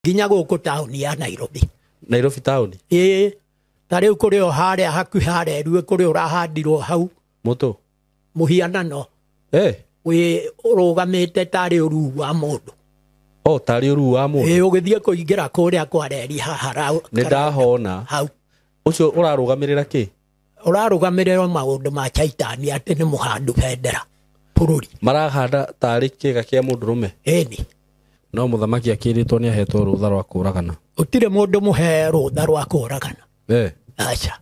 Nginya gũkũ taũni ya Nairobi. Nairobi taũni? Ĩĩ, ta rĩu kũrĩ o harĩa hakuhĩ harĩa Erue, kũrĩ ũrahandirwo hau. Mũtũ? Mũhianano. Eh. Wĩ ũrũgamĩte tarĩ ũruu wa mũndũ. Oh, tarĩ ũruu wa mũndũ. Ĩĩ, ũgĩthiĩ kũingĩra kũrĩa kwa reri haha. Nĩ ndahona. Hau. Ũcio ũrarũgamĩrĩra kĩ? Ũrarũgamĩrĩra maũndũ ma Chaitani atĩ nĩ mũhandu bendera bũrũri. Marahanda tarĩ kĩga kĩa mũndũrũme? Ĩni. No mũthamaki akĩrĩtwo nĩ ahetwo rũtha rwa kũragana. Gũtirĩ mũndũ mũhe rũtha rwa kũragana. Eh. Aca.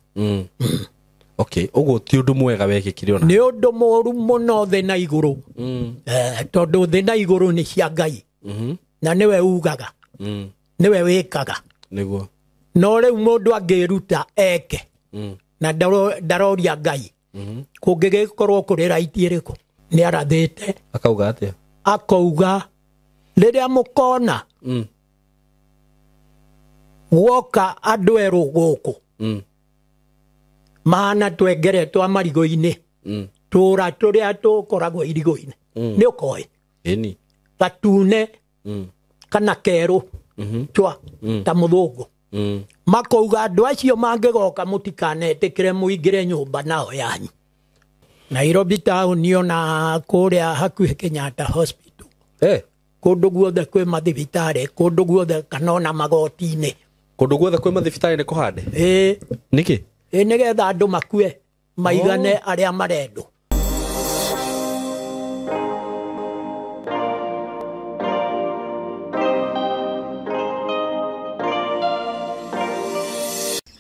Okay, ũguo ti ũndũ mwega wekĩkire ona. Nĩ ũndũ mũru mũno thĩ na igũrũ. Tondũ thĩ na igũrũ nĩ cia Ngai. Na nĩwe ugaga. Nĩwe wĩkaga. Nĩguo. No rĩu mũndũ angĩruta eke. Na ndaroria Ngai. Kũngĩgĩkorwo kũrĩ raiti ĩrĩkũ? Nĩ arathĩte. Akauga atĩa? Akauga rĩrĩa mũkona guoka andũ erũ gũkũ mahana twengere twa marigũ-inĩ, tũra tũrĩa tũkoragwo irigũ-inĩ, nĩ ũkoĩ? Ĩni. Gatune kana kerũ twa ta mũthũngũ. Makauga andũ acio mangĩgoka mũtikanetĩkĩre mũingĩre nyũmba nao yanyu. Nairobi taũni ona kũrĩa hakuhĩ Kenyatta Hospital. Eh. Kũndũ guothe kwĩ mathibitarĩ, kũndũ guothe kana ona magoti-inĩ. Kũndũ guothe kwĩ mathibitarĩ nĩ kũhande? Ĩĩ. Nĩkĩ? Ĩĩ, nĩgetha andũ makue maigane arĩa marendwo.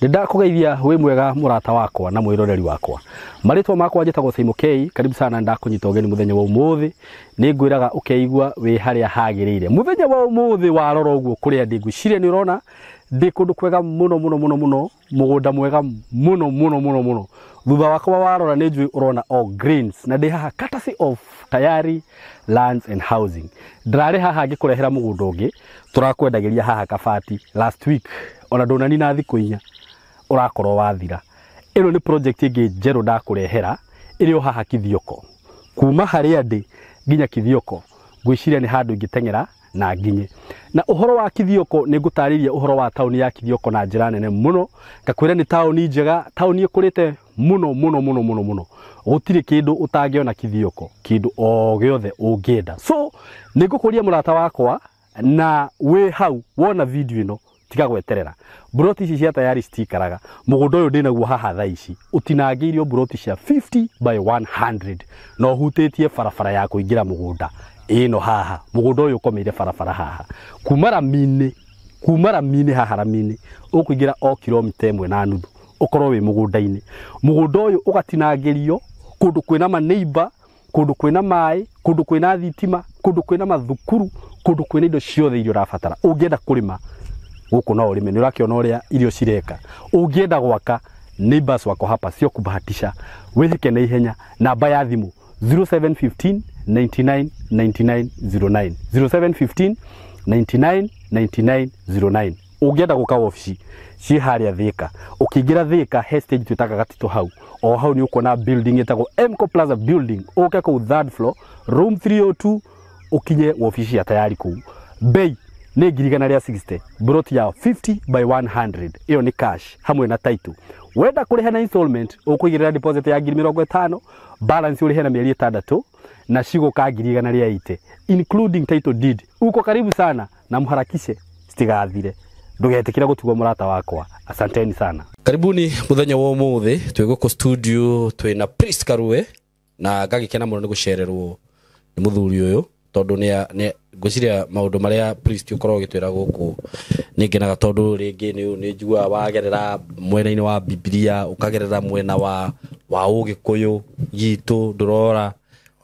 Nĩndakũgeithia wĩ mwega mũrata wakwa na mwĩroreri wakwa. Marĩtwa makwa njĩtagwo Simon K. Karibu sana, ndakũnyita ũgeni mũthenya wa ũmũthĩ. Nĩngwĩraga ũkeigua wĩ harĩa hagĩrĩire. Mũthenya wa ũmũthĩ warora ũguo kũrĩa ndĩ, ngwĩciria nĩ ũrona ndĩ kũndũ kwega mũno mũno mũno mũno, mũgũnda mwega mũno mũno mũno mũno. Thutha wakwa warora nĩ njũĩ ũrona all greens, na ndĩ haha courtesy of Tayari Lands and Housing. Ndĩrarĩ haha ngĩkũrehera mũgũnda ũngĩ tũrakwendagĩria haha Kabati last week, ona ndũnanina thikũ inya ũrakorwo wathira. Ĩno nĩ project ĩngĩ njerũ ndakũrehera ĩrĩ o haha Kithioko. Kuma harĩa ndĩ nginya Kithioko ngwĩciria nĩ handũ ingĩteng'era na nginye. Na ũhoro wa Kithioko nĩ ngũtarĩria ũhoro wa taũni ya Kithioko na njĩra nene mũno. Ngakwĩra nĩ taũni njega, taũni ĩkũrĩte mũno mũno mũno mũno mũno. Gũtirĩ kĩndũ ũtangĩona Kithioko, kĩndũ o gĩothe ũngĩenda. So nĩ ngũkũria mũrata wakwa na wĩ hau wona video ĩno tiga gweterera. Mburoti ici cia Tayari citikaraga. Mũgũnda ũyũ ndĩnaguo haha thaa ici ũtinangĩirio mburoti cia 50 by 100 na ũhutĩtie barabara ya kũingĩra mũgũnda ĩno haha. Mũgũnda ũyũ ũkomeire barabara haha. Kuma rami-inĩ haha rami-inĩ ũkũingĩra o kilomita ĩmwe na nuthu ũkorwo wĩ mũgũnda-inĩ. Mũgũnda ũyũ ũgatinangĩrio kũndũ kwĩna maneiba, kũndũ kwĩna maĩ, kũndũ kwĩna thitima, kũndũ kwĩna mathukuru, kũndũ kwĩna indo ciothe iria ũrabatara. Ũngĩenda kũrĩma gũkũ no ũrĩme, nĩ ũrakĩona ũrĩa irio cireka. Ũngĩenda gwaka, neighbors wako hapa sio kubahatisha. Wĩhĩke na ihenya. Namba ya thimũ 0715 99 99 09, 0715 99 99 09. Ũngĩenda gũka wabici ciĩ harĩa Thika, ũkĩingĩra Thika he stage twĩtaga Gatitũ hau, o hau nĩ ũkuona building ĩtagwo Mco Plaza building. Ũke kũu third floor room 302 ũkinye wabici ya Tayari kũu. Bei nĩ ngiri igana rĩa 60, mburoti ya 50 by 100, ĩyo nĩ cash hamwe na title. Wenda kũrĩha na installment ũkũigĩrĩra deposit ya ngiri mĩrongo ĩtano, balance ũrĩhe na mĩeri ĩtandatũ na cigũka ngiri igana rĩa 80 including title deed. Uko karibu sana na mharakishe citigathire. Ndũgetĩkĩre gũtigwo mũrata wakwa. Asanteni sana. Karibuni mũthenya wa ũmũthĩ, twĩ gũkũ studio twĩ na Priest Karue na ngagĩkena mũno nĩ gũcererwo nĩ mũthuri ũyũ tondũ nĩ ngwĩciria maũndũ marĩa Priest ũkoragwo ũgĩtwĩra gũkũ nĩ ngenaga tondũ rĩngĩ nĩ njiguaga wagerera mwena-inĩ wa Bibilia, ũkagerera mwena wa ũgĩkũyũ gitũ ndũrora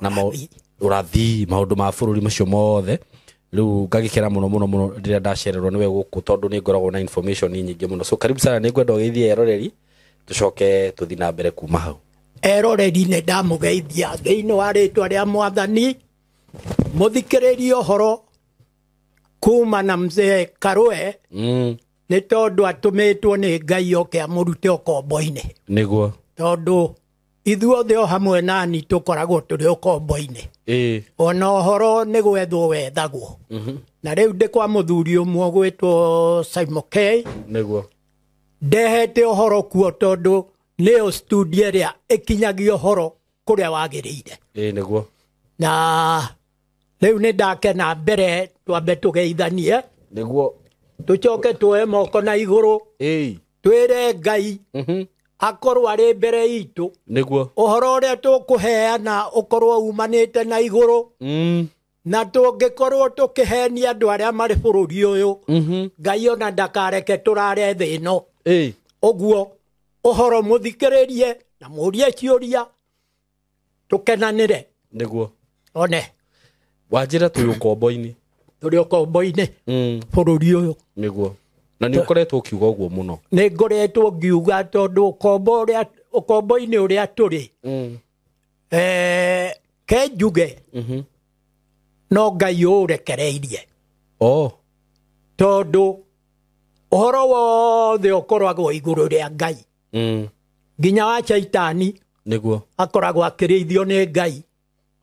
na ũrathi maũndũ ma bũrũri macio mothe. Rĩu ngagĩkena mũno mũno mũno rĩrĩa ndacererwo nĩwe gũkũ tondũ nĩ ngoragwo na information nyingĩ mũno. So karibu sana, nĩ ngwenda ũgeithie eroreri tũcoke tũthiĩ na mbere kuma hau. Eroreri nĩ ndamũgeithia thĩinĩ wa rĩtwa rĩa Mwathani. Mũthikĩrĩrie ũhoro kuma na mzee Karue nĩ tondũ atũmĩtwo nĩ Ngai oke amũrute ũkombo-inĩ. Nĩguo. Tondũ Ithuothe o hamwe nani tũkoragwo tũrĩ ũkombo-inĩ. Ĩĩ. Ona ũhoro nĩ gwethwo wethagwo. Na rĩu ndĩ kwa mũthuri ũmwe ũgwĩtwo Simon K. Nĩguo. Ndehete ũhoro kuo tondũ nĩyo studio ĩrĩa ĩkinyagia ũhoro kũrĩa wagĩrĩire. Ĩĩ nĩguo. Na rĩu nĩ ndakena mbere twambe tũgeithanie. Nĩguo. Tũcoke tuoe moko na igũrũ. Ĩĩ. Twĩre Ngai akorwo arĩ mbere itũ. Nĩguo. Ũhoro ũrĩa tũkũheana ũkorwo umanĩte na igũrũ. Na tũngĩkorwo tũkĩhenia andũ arĩa marĩ bũrũri ũyũ, Ngai ona ndakareke tũrare thĩ ĩno. Ĩĩ. Ũguo ũhoro mũthikĩrĩrie na mũrie ciũria tũkenanĩre. Nĩguo. One. Wanjĩra twĩ ũkombo-inĩ. Tũrĩ ũkombo-inĩ. Bũrũri ũyũ. Nĩguo. Na nĩ ũkoretwo ũkiuga ũguo mũno. Nĩ ngoretwo ngiuga tondũ ũkombo-inĩ ũrĩa tũrĩ. Ke njuge. No Ngai ũũrekereirie. Oh. Tondũ ũhoro wothe ũkoragwo igũrũ rĩa Ngai. Nginya wa Shaitani. Nĩguo. Akoragwo akĩrĩithio nĩ Ngai.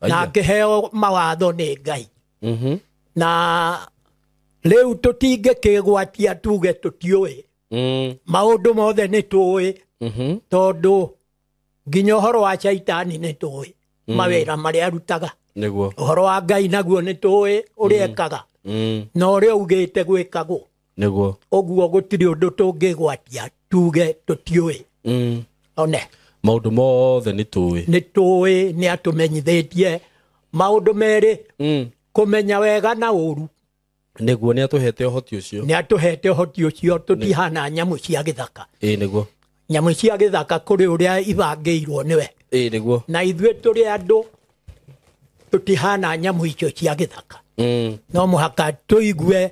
Na akĩheo mawatho nĩ Ngai. Na rĩu tũtingĩkĩgwatia tuge tũtiũĩ. Maũndũ mothe nĩ tũĩ. Tondũ nginya ũhoro wa Shaitani nĩ tũĩ. Mawĩra marĩa arutaga. Nĩguo. Ũhoro wa Ngai naguo nĩ tũĩ ũrĩa ekaga. Na ũrĩa augĩte gwĩkagwo. Nĩguo. Ũguo gũtirĩ ũndũ tũngĩgwatia tuge tũtiũĩ. One. Maũndũ mothe nĩ tũĩ. Nĩ tũĩ, nĩ atũmenyithĩtie maũndũ merĩ. Kũmenya wega na ũru. Nĩguo, nĩ atũhete ũhoti ũcio. Nĩ atũhete ũhoti ũcio, tũtihana nyamũ cia gĩthaka. Ĩĩ nĩguo. Nyamũ cia gĩthaka kũrĩ ũrĩa ibangĩirwo nĩwe. Ĩĩ nĩguo. Na ithuĩ tũrĩ andũ tũtihana nyamũ icio cia gĩthaka. No mũhaka tũigue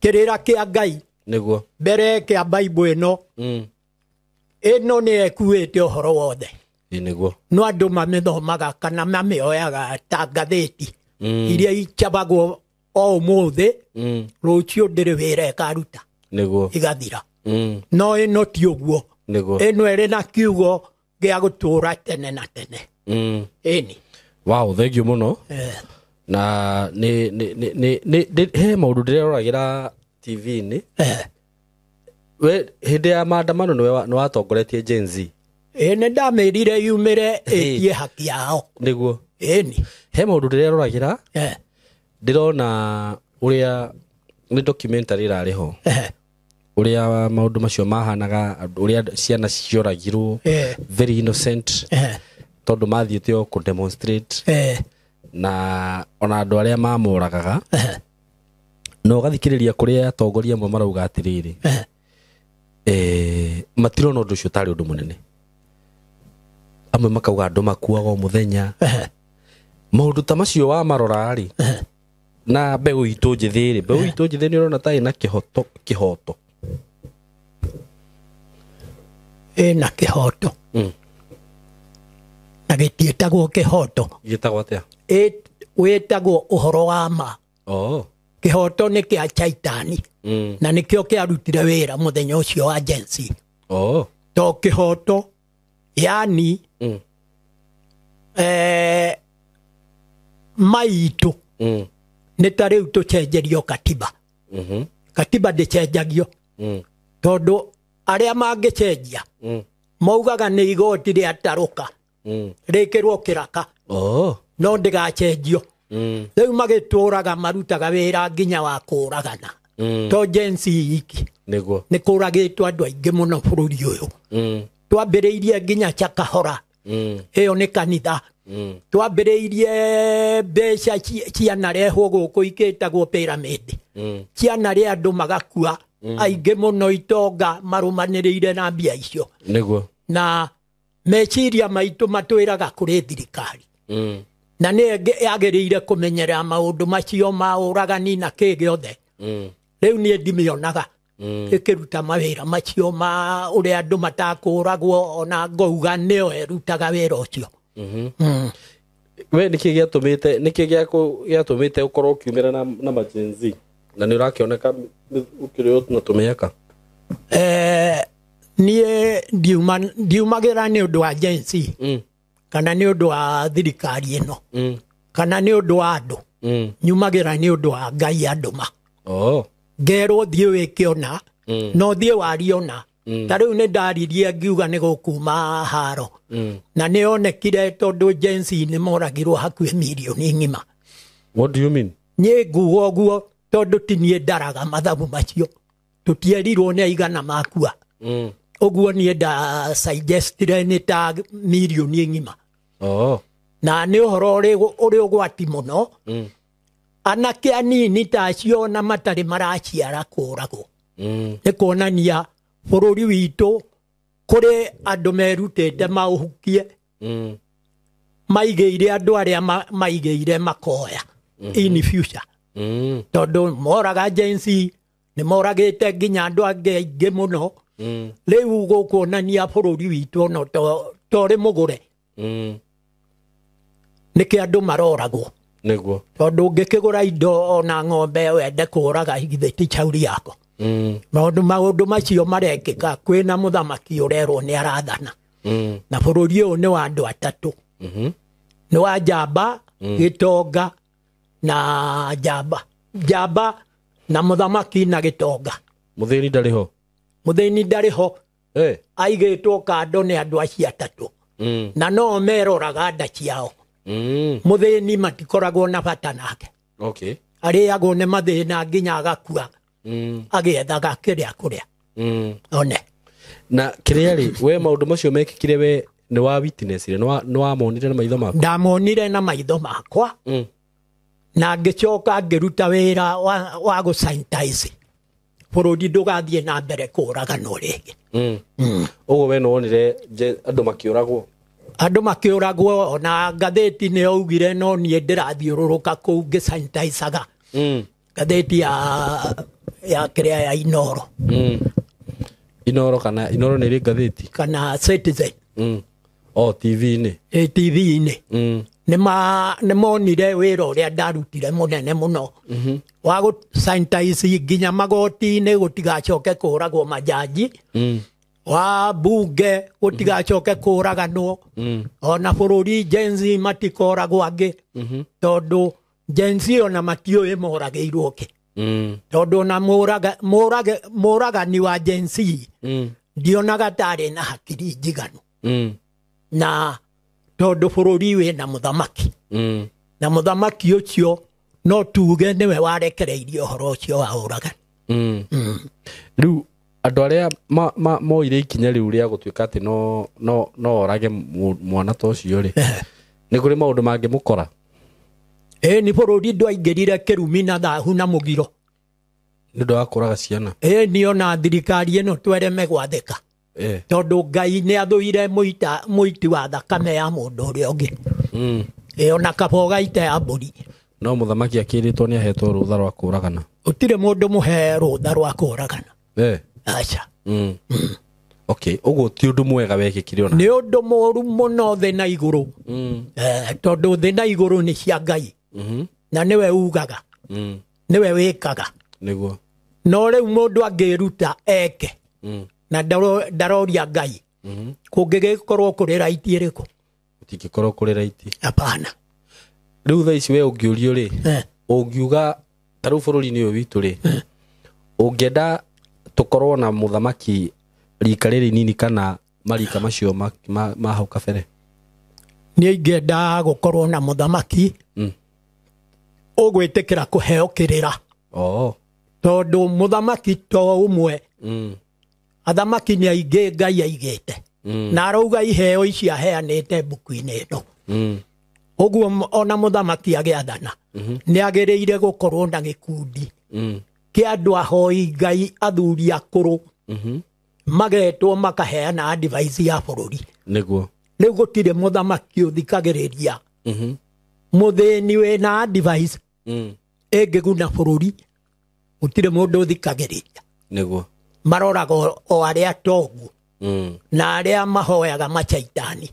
kĩrĩra kĩa Ngai. Nĩguo. Mbere kĩa Bible ĩno. Ĩno nĩ ĩkuĩte ũhoro wothe. Ĩĩ nĩguo. No andũ mamĩthomaga kana mamĩoyaga ta ngathĩti. Iria icabagwo o ũmũthĩ, rũciũ ndĩrĩ wĩra ĩkaruta. Nĩguo. Igathira. No ĩno ti ũguo. Nĩguo. Ĩno ĩrĩ na kiugo gĩa gũtũũra tene na tene. Ĩni. Wow, thank you mũno. Na nĩ he maũndũ ndĩreroragĩra TV-inĩ. We hĩndĩ ya maandamano nĩ watongoretie Gen Z. Ĩĩ nĩ ndamĩrire yumĩre ĩtie haki yao. Nĩguo. Ĩni. He maũndũ ndĩreroragĩra. Ndĩrona ũrĩa nĩ documentary ĩrarĩ ho. Ũrĩa maũndũ macio mahanaga, ũrĩa ciana cioragirwo, very innocent. Tondũ mathiĩte o kũ demonstrate. Na ona andũ arĩa mamoragaga. Na ũgathikĩrĩria kũrĩa atongoria amwe marauga atĩrĩrĩ. Matirona ũndũ ũcio tarĩ ũndũ mũnene. Amwe makauga andũ makuaga o mũthenya. Maũndũ ta macio wamarora rĩ, na mbeũ itũ njĩthĩ rĩ, mbeũ itũ njĩthĩ nĩ ũrona ta ĩna kĩhoto. Ĩna kĩhoto. Na gĩtiĩtagwo kĩhoto. Gĩtagwo atĩa? Wĩtagwo ũhoro wa ma. Oh. Kĩhoto nĩ kĩa Shaitani. Na nĩkĩo kĩarutire wĩra mũthenya ũcio wa Gen Z. Oh. To kĩhoto, yani maitũ. Nĩ ta rĩu tũcenjerio katiba. Katiba ndĩcenjagio. Tondũ arĩa mangĩcenjia maugaga nĩ igoti rĩatarũka. Rĩkĩrwo kĩraka. Oh. No ndĩgacenjio. Rĩu magĩtũraga marutaga wĩra nginya wa kũragana. To Gen Z iki. Nĩguo. Nĩ kũragĩtwo andũ aingĩ mũno bũrũri ũyũ. Twambĩrĩirie nginya Chakahora. Ĩyo nĩ kanitha. Twambĩrĩirie mbeca cianarehwo gũkũ ikĩtagwo pyramid. Cianarĩ andũ magakua aingĩ mũno itonga marũmanĩrĩire na mbia icio. Nĩguo. Na meciria maitũ matwĩraga kũrĩ thirikari. Na nĩ yagĩrĩire kũmenyerera maũndũ macio ma ũragani na kĩ gĩothe. Rĩu niĩ ndimĩonaga ĩkĩruta mawĩra macio ma ũrĩa andũ matakũragwo, ona ngauga nĩyo ĩrutaga wĩra ũcio. We nĩkĩ gĩatũmĩte, nĩkĩ gĩatũmĩte ũkorwo ũkiumĩra na Gen Z? Na nĩ ũrakĩoneka ũkĩrĩ na tũmĩaka? Niĩ ndiumagĩra nĩ ũndũ wa Gen Z kana nĩ ũndũ wa thirikari ĩno kana nĩ ũndũ wa andũ. Nyumagĩra nĩ ũndũ wa Ngai andũma. Ngerwo thiĩ wĩke ũna, no thiĩ warie ũna. Ta rĩu nĩ ndaririe ngiuga nĩ gũkuma haro. Na nĩ onekire tondũ Gen Z nĩ moragirwo hakuhĩ mirioni ng'ima. What do you mean? Niĩ nguga ũguo tondũ ti niĩ ndaraga mathabu macio. Tũtierirwo nĩ aigana makua. Ũguo niĩ nda suggestire nĩ ta mirioni ng'ima. Na nĩ ũhoro ũrĩ ũgwati mũno. Anake anini ta acio na matarĩ maraciara kũragwo. Nĩ kuonania bũrũri witũ kũrĩ andũ merutĩte maũhukie. Maigĩire andũ arĩa maigĩire makoya in future. Tondũ moraga Gen Z nĩ moragĩte nginya andũ angĩ aingĩ mũno. Rĩu gũkuonania bũrũri witũ ono torĩ mũgũre. Nĩkĩ andũ maroragwo? Nĩguo. Tondũ ũngĩkĩgũra indo ona ng'ombe wende kũraga githĩ ti chauri yako. Maũndũ macio marekĩka kwĩna mũthamaki ũrerwo nĩ arathana. Na bũrũri ũyũ nĩ wa andũ atatũ. Nĩ wa njamba, gĩtonga na njamba. Njamba na mũthamaki na gĩtonga. Mũthĩni ndarĩ ho? Mũthĩni ndarĩ ho. Aigĩtwo kando nĩ andũ acio atatũ. Na no meroraga nda ciao. Mũthĩni matikoragwo na bata nake. Arĩagwo nĩ mathĩna nginya agakua. Agĩethaga kĩrĩa kũrĩa. One. Na kĩrĩa rĩ, we maũndũ macio mekĩkire we nĩ wa witness rĩ, nĩ wamonire na maitho maku? Ndamonire na maitho makwa. Na ngĩcoka ngĩruta wĩra wa gũ sanitize. Bũrũri ndũgathiĩ na mbere kũũraganwo rĩngĩ. Ũguo we nĩ wonire andũ makĩũragwo? Andũ makĩũragwo ona ngathĩti nĩ yaugire no niĩ ndĩrathiũrũrũka kũu ngĩsanitizaga. Ngathĩti ya kĩrĩa ya Inoro. Inoro kana Inoro nĩ ĩrĩ ngathĩti? Kana Citizen. TV-inĩ. TV-inĩ. Nĩ monire wĩra ũrĩa ndarutire mũnene mũno. Wa gũ sanitize nginya magoti-inĩ gũtigacoke kũũragwo majaji. Wa bunge gũtigacoke kũũraganwo. Ona bũrũri Gen Z matikoragwo angĩ. Tondũ Gen Z ona matiũĩ moragĩirwo kĩ. Tondũ ona mũragani wa Gen Z ndionaga tarĩ na hakiri njiganu. Na tondũ bũrũri wĩna mũthamaki. Na mũthamaki ũcio no tuge nĩwe warekereirie ũhoro ũcio wa ũragani. Rĩu andũ arĩa moire ikinya rĩu rĩa gũtuĩka atĩ no orage mwana ta ũcio rĩ, nĩ kũrĩ maũndũ mangĩmũkora? Nĩ bũrũri ndwaingĩrire kĩrumi na thahu na mũgiro. Nĩ ũndũ wa kũraga ciana? Nĩ ona thirikari ĩno twereme gwathĩka. Tondũ Ngai nĩ athũire mũiti wa thakame ya mũndũ ũrĩa ũngĩ. Ona kaba ũgaite ya mbũri. No mũthamaki akĩrĩtwo nĩ ahetwo rũtha rwa kũragana. Gũtirĩ mũndũ mũhe rũtha rwa kũragana. Aca. Okay, ũguo ti ũndũ mwega wekĩkire ona. Nĩ ũndũ mũũru mũno thĩ na igũrũ. Tondũ thĩ na igũrũ nĩ cia Ngai. Na nĩwe ugaga. Nĩwe wĩkaga. Nĩguo. No rĩu mũndũ angĩruta eke. Na ndaroria Ngai. Kũngĩgĩkorwo kũrĩ raiti ĩrĩkũ? Gũtingĩkorwo kũrĩ raiti. Hapana. Rĩu thaa ici we ũngĩũrio rĩ, ũngiuga ta rĩu bũrũri-inĩ ũyũ witũ rĩ, ũngĩenda tũkorwo na mũthamaki rika rĩrĩ inini kana marika macio ma hau kabere? Niĩ ingĩenda gũkorwo na mũthamaki ũgwĩtĩkĩra kũheo kĩrĩra. Tondũ mũthamaki to ũmwe. Athamaki nĩ aingĩ Ngai aigĩte. Na arauga iheo ici aheanĩte mbuku-inĩ ĩno. Ũguo ona mũthamaki agĩathana nĩ agĩrĩire gũkorwo na gĩkundi kĩa andũ ahoi Ngai athuri akũrũ magetwo makaheana advice ya bũrũri. Nĩguo. Rĩu gũtirĩ mũthamaki ũthikagĩrĩria mũthĩni wĩna advice ĩngĩguna bũrũri, gũtirĩ mũndũ ũthikagĩrĩria. Nĩguo. Maroraga o arĩa tongu na arĩa mahoyaga macaitani.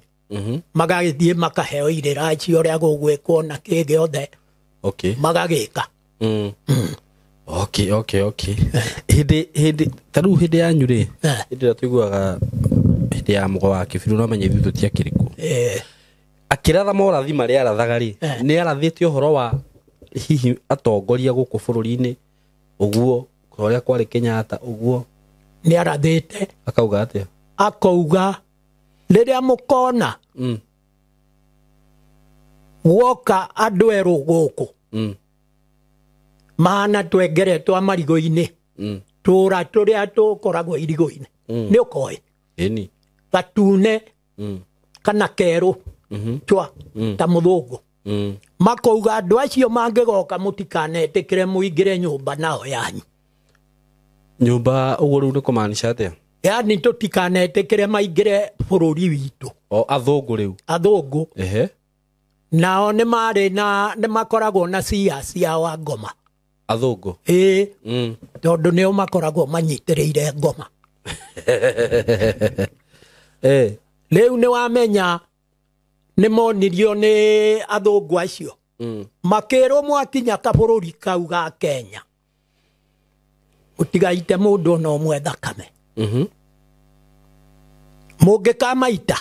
Magagĩthiĩ makaheo irĩra icio ũrĩa gũgwĩkwo na kĩ gĩothe. Magagĩka. Okay, okay, okay. Hĩndĩ hĩndĩ ta rĩu hĩndĩ yanyu rĩ, hĩndĩ ĩrĩa tũiguaga hĩndĩ ya mũgo wa kĩbiru, no menye ithuĩ tũtiakĩrĩ kuo. Akĩratha morathi marĩa arathaga rĩ, nĩ arathĩte ũhoro wa hihi atongoria gũkũ bũrũri-inĩ ũguo ũrĩa kwarĩ Kenyatta ũguo? Nĩ arathĩte. Akauga atĩa? Akauga rĩrĩa mũkona guoka andũ erũ gũkũ mahana twengere twa marigũ-inĩ, tũra tũrĩa tũkoragwo irigũ-inĩ, nĩ ũkoĩ? Ĩni. Gatune kana kerũ twa ta mũthũngũ. Makauga andũ acio mangĩgoka mũtikanetĩkĩre mũingĩre nyũmba nao yanyu. Nyũmba ũguo rĩu nĩ kũmaanisha atĩa? Yani tũtikanetĩkĩre maingĩre bũrũri witũ. O athũngũ rĩu? Athũngũ. Ehe. Nao nĩ marĩ na nĩ makoragwo na cia cia wa ngoma. Athũngũ? Ĩĩ. Tondũ nĩo makoragwo manyitĩrĩire ngoma. Rĩu nĩ wamenya nĩ monirio nĩ athũngũ acio, makĩrwo mwakinya kabũrũri kau ga Kenya mũtigaite mũndũ ona ũmwe thakame. Mũngĩkamaita,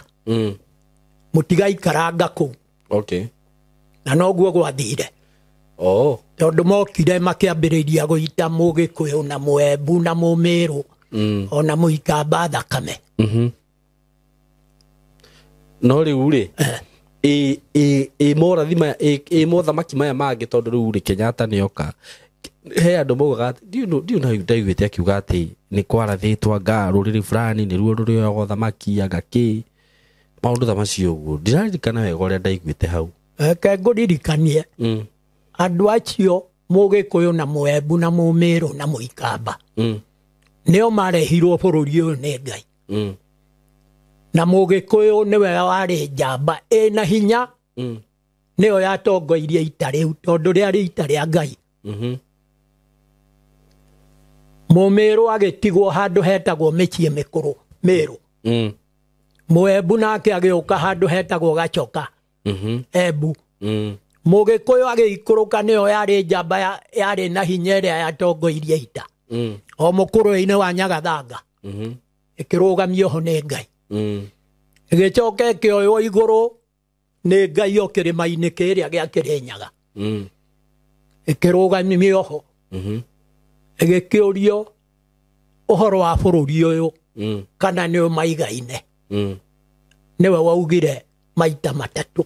mũtigaikaranga kũu. Na noguo gwathire. Oh. Tondũ mokire makĩambĩrĩria gũita Mũgĩkũyũ na Mũembu na Mũmĩrũ ona Mũikamba thakame. No rĩu rĩ, ĩ morathi maya, ĩ mothamaki maya mangĩ, tondũ rĩu rĩ Kenyatta nĩoka, he andũ maugaga atĩ ndiũ na ndaiguĩte akiuga atĩ nĩ kwarathĩtwo anga rũrĩrĩ fulani nĩruo rũrĩoyaga ũthamaki anga kĩ maũndũ ta macio ũguo. Ndiraririkana wega ũrĩa ndaiguĩte hau. Reke ngũririkanie, andũ acio Mũgĩkũyũ na Mũembu na Mũmĩrũ na Mũikamba nĩo marehirwo bũrũri ũyũ nĩ Ngai. Na Mũgĩkũyũ nĩwe warĩ njamba ĩna hinya, nĩyo yatongoirie ita rĩu tondũ rĩarĩ ita rĩa Ngai. Mũmĩrũ agĩtigwo handũ hetagwo mĩciĩ mĩkũrũ Mĩrũ. Mũembu nake agĩũka handũ hetagwo Gachoka, Embu. Mũgĩkũyũ agĩikũrũka, nĩyo yarĩ njamba yarĩ na hinya ĩrĩa yatongoirie ita o mũkũrũ-inĩ wa Nyagathanga, ĩkĩrũgamio ho nĩ Ngai. Ĩgĩcoka ĩkĩoywo igũrũ nĩ Ngai o kĩrĩma-inĩ kĩrĩa gĩa Kĩrĩnyaga, ĩkĩrũgamio ho, ĩgĩkĩũrio ũhoro wa bũrũri ũyũ kana nĩ ũmaigaine. Nĩwe waugire maita matatũ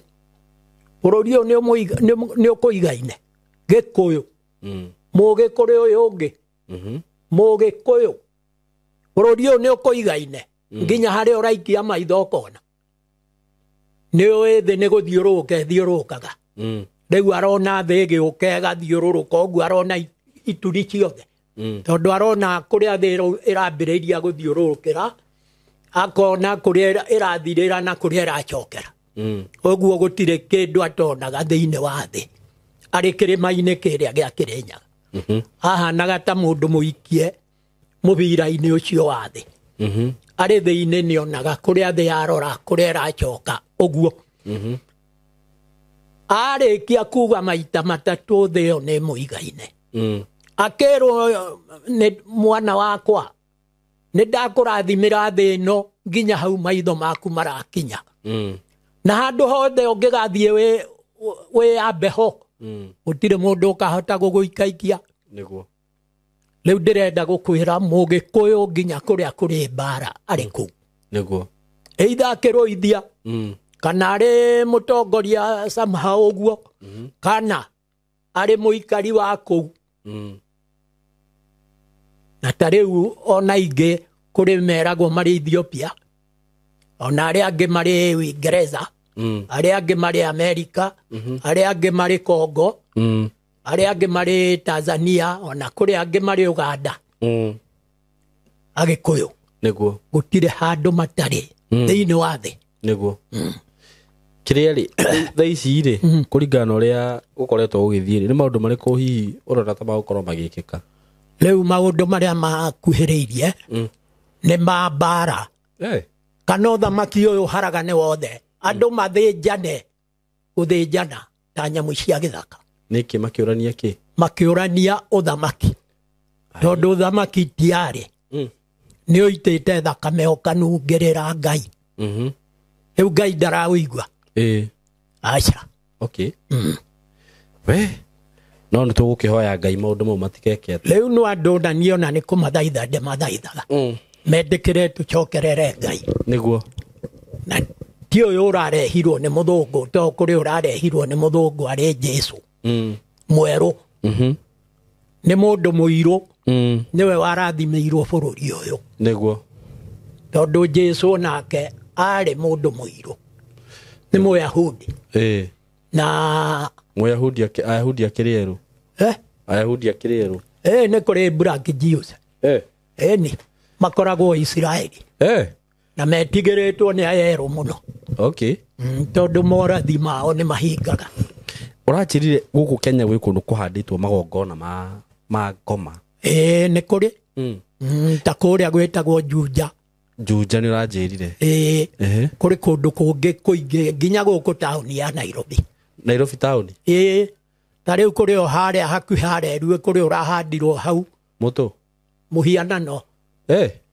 bũrũri ũyũ nĩ ũkũigaine Gĩkũyũ, Mũgĩkũyũ ũyũ ũngĩ, Mũgĩkũyũ, bũrũri ũyũ nĩ ũkũigaine nginya harĩa ũraikia maitho ũkona nĩ ũĩ thĩ nĩ gũthiũrũrũka ĩthiũrũrũkaga. Rĩu arona thĩ ĩgĩũka ĩgathiũrũrũka ũguo, arona ituri ciothe, tondũ arona kũrĩa thĩ ĩrambĩrĩria gũthiũrũrũkĩra, akona kũrĩa ĩrathirĩra na kũrĩa ĩracokera. Ũguo gũtirĩ kĩndũ atonaga thĩinĩ wa thĩ arĩ kĩrĩma-inĩ kĩrĩa gĩa Kĩrĩnyaga. Ahanaga ta mũndũ mũikie mũbira-inĩ ũcio wa thĩ. Arĩ thĩinĩ nĩonaga kũrĩa thĩ yarora, kũrĩa ĩracoka ũguo. Arĩkia kuga maita matatũ thĩ ĩyo nĩ mũigaine. Akĩrwo nĩ mwana wakwa, nĩ ndakũrathimĩra thĩ ĩno nginya hau maitho maku marakinya. Na handũ hothe ũngĩgathiĩ wĩyambe ho, gũtirĩ mũndũ ũkahota gũgũikaikia. Nĩguo. Rĩu ndĩrenda gũkwĩra Mũgĩkũyũ nginya kũrĩa kũrĩ mbara arĩ kũu. Nĩguo. Either akĩrũithia, kana arĩ mũtongoria somehow ũguo, kana arĩ mũikari wa kũu. Na ta rĩu ona ingĩ kũrĩ meragwo marĩ Ethiopia, ona arĩa angĩ marĩ Uingereza, arĩa angĩ marĩ Amerika, arĩa angĩ marĩ Congo, arĩa angĩ marĩ Tanzania, ona kũrĩ angĩ marĩ Uganda. Agĩkũyũ. Nĩguo. Gũtirĩ handũ matarĩ thĩinĩ wa thĩ. Nĩguo. Kĩrĩa rĩ, thaa ici rĩ, kũringana na ũrĩa gũkoretwo gũgĩthiĩ rĩ, nĩ maũndũ marĩkũ hihi ũrona ta magũkorwo magĩkĩka? Rĩu maũndũ marĩa makuhĩrĩirie nĩ ma mbara. Kana ũthamaki ũyũ ũharagane wothe, andũ mathĩnjane gũthĩnjana ta nyamũ cia gĩthaka. Nĩkĩ makĩũrania kĩ? Makĩũrania ũthamaki. Tondũ thamaki tiarĩ nĩ ũitĩte thakame ũkanungĩrĩra Ngai. Rĩu Ngai ndaraũigua. Aca. Okay. We no nĩ tũgũkĩhoya Ngai maũndũ mau matikeke atĩ. Rĩu no andũ na niĩ ona nĩ kũmathaitha ndĩmathaithaga mendĩkĩre tũcokerere Ngai. Nĩguo. Na ti ũyũ ũrarehirwo nĩ mũthũngũ, to kũrĩ ũrarehirwo nĩ mũthũngũ arĩ Jesu mwerũ. Nĩ mũndũ mũirũ nĩwe warathimĩirwo bũrũri ũyũ. Nĩguo. Tondũ Jesu nake arĩ mũndũ mũirũ, nĩ Mũyahudi. Na Mũyahudi Ayahudi akĩrĩ erũ. Ayahudi akĩrĩ erũ. Nĩ kũrĩ Black Jews. Nĩ makoragwo Isiraeli. Na metigĩrĩtwo nĩ ayerũ mũno. Okay. Tondũ morathi mao nĩ mahingaga. Ũranjĩrire gũkũ Kenya gwĩ kũndũ kũhandĩtwo magongona ma ngoma. Nĩ kũrĩ. Ta kũrĩa gwĩtagwo Juja. Juja nĩ ũranjĩrire. Kũrĩ kũndũ kũngĩ kũingĩ nginya gũkũ taũni ya Nairobi. Nairobi taũni? Ta rĩu kũrĩ o harĩa hakuhĩ harĩa Erue kũrĩ ũrahandirwo hau. Mũtũ? Mũhianano.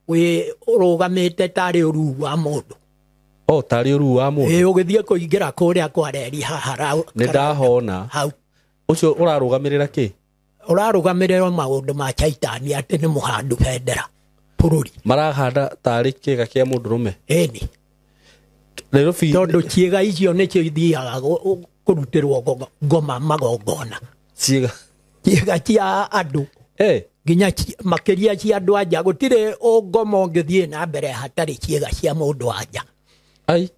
Wĩ ũrũgamĩte tarĩ ũruu wa mũndũ. O tarĩ ũruu wa mũndũ. Ũgĩthiĩ kũingĩra kũrĩa kwa reri haha Nĩ ndahona. Hau. Ũcio ũrarũgamĩrĩra kĩ? Ũrarũgamĩrĩra maũndũ ma Chaitani atĩ nĩ mũhandu bendera bũrũri. Marahanda tarĩ kĩga kĩa mũndũrũme. Ĩni. Nairobi. Tondũ ciĩga icio nĩcio ithiaga kũrutĩrwo ngoma magongona. Ciĩga. Ciĩga cia andũ. Nginya makĩria cia andũ anja gũtirĩ ngoma ũngĩthiĩ na mbere hatarĩ ciĩga cia mũndũ anja. Ai.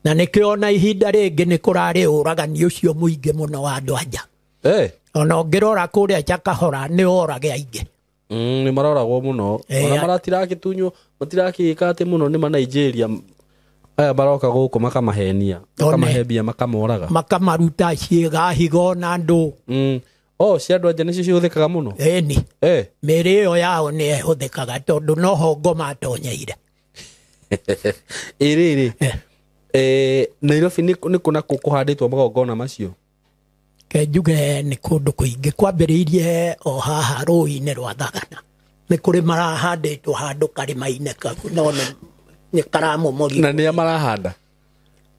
Na nĩkĩo ona ihinda rĩngĩ nĩ kũrarĩ ũragani ũcio mũingĩ mũno wa andũ anja. Ona ũngĩrora kũrĩa Chakahora nĩ orage aingĩ. Nĩ maroragwo mũno. Ona maratirakĩtunywo, matirakĩĩka atĩ mũno nĩ ma Nigeria. Aya maroka gũkũ makamahenia, makamahembia, makamoraga. Makamaruta ciĩga higo na andũ. Oh, cia andũ anja nĩcio cihũthĩkaga mũno? Ĩni. Mĩĩrĩ ĩyo yao nĩ ĩhũthĩkaga tondũ noho ngoma atonyeire. Ĩrĩrĩ. Nairobi nĩ kũ na kũ kũhandĩtwo magongona macio? Ke njuge nĩ kũndũ kũingĩ kwambĩrĩirie o haha rũĩ-inĩ rwa Thagana. Nĩ kũrĩ marahandĩtwo handũ karĩma-inĩ kau no nĩ karamomorire. Na nĩa marahanda?